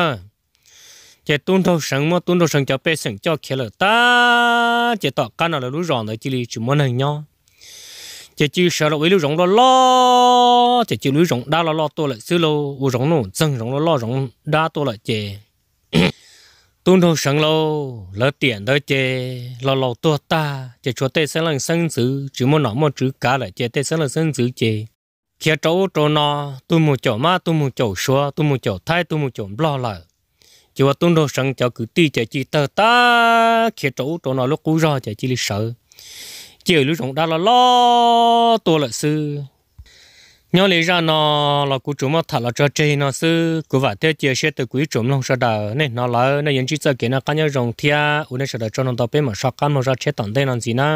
Ces Tub Nraug Seev muab Tub Nraug Seev cov pej xeem coj khiav lawm tag ces tom qab no lawv lub zos ntawd cia li tsis muaj neeg nyob. Ces cia sawv los ua ib lub zoov loj loj, ces cia lub zoov dab loj loj tuaj lawm xwb lauj, ua zoov nuj txeeg zoov loj loj zoov dab tuaj lawm ces Tub Nraug Seev lauj, lawv tiam ntawd ces los laus tuag tag ces tshuav tej xeeb leej xeeb ntxwv tsis muaj nom muaj tswv kav lawm ces tej xeeb leej xeeb ntxwv ces khiav rau ub rau no, tug mus caum mab, tug mus caum suav, tug mus caum thaib, tug mus caum nplog lawm. Ces ua tub nraug seev cov kwv tij ces cia li tawg tag khiav rau ub rau no lub qub zog ces cia li sawv, cia lub zoov dab loj loj tuaj lawm xwb. Nyob li zaj no los kuv tsuas muab tham los tso tseg no xwb, kuv vam thiab cia siab tias kuv ib tsoom mloog sawv daws nej hnov lawm nej yuav ntsib txoj kev noj qab nyob zoo thiab ua nej sawv daws tsaug ntau, peb mam soj qab mloog zaj tshiab tom ntej no ntxiv na.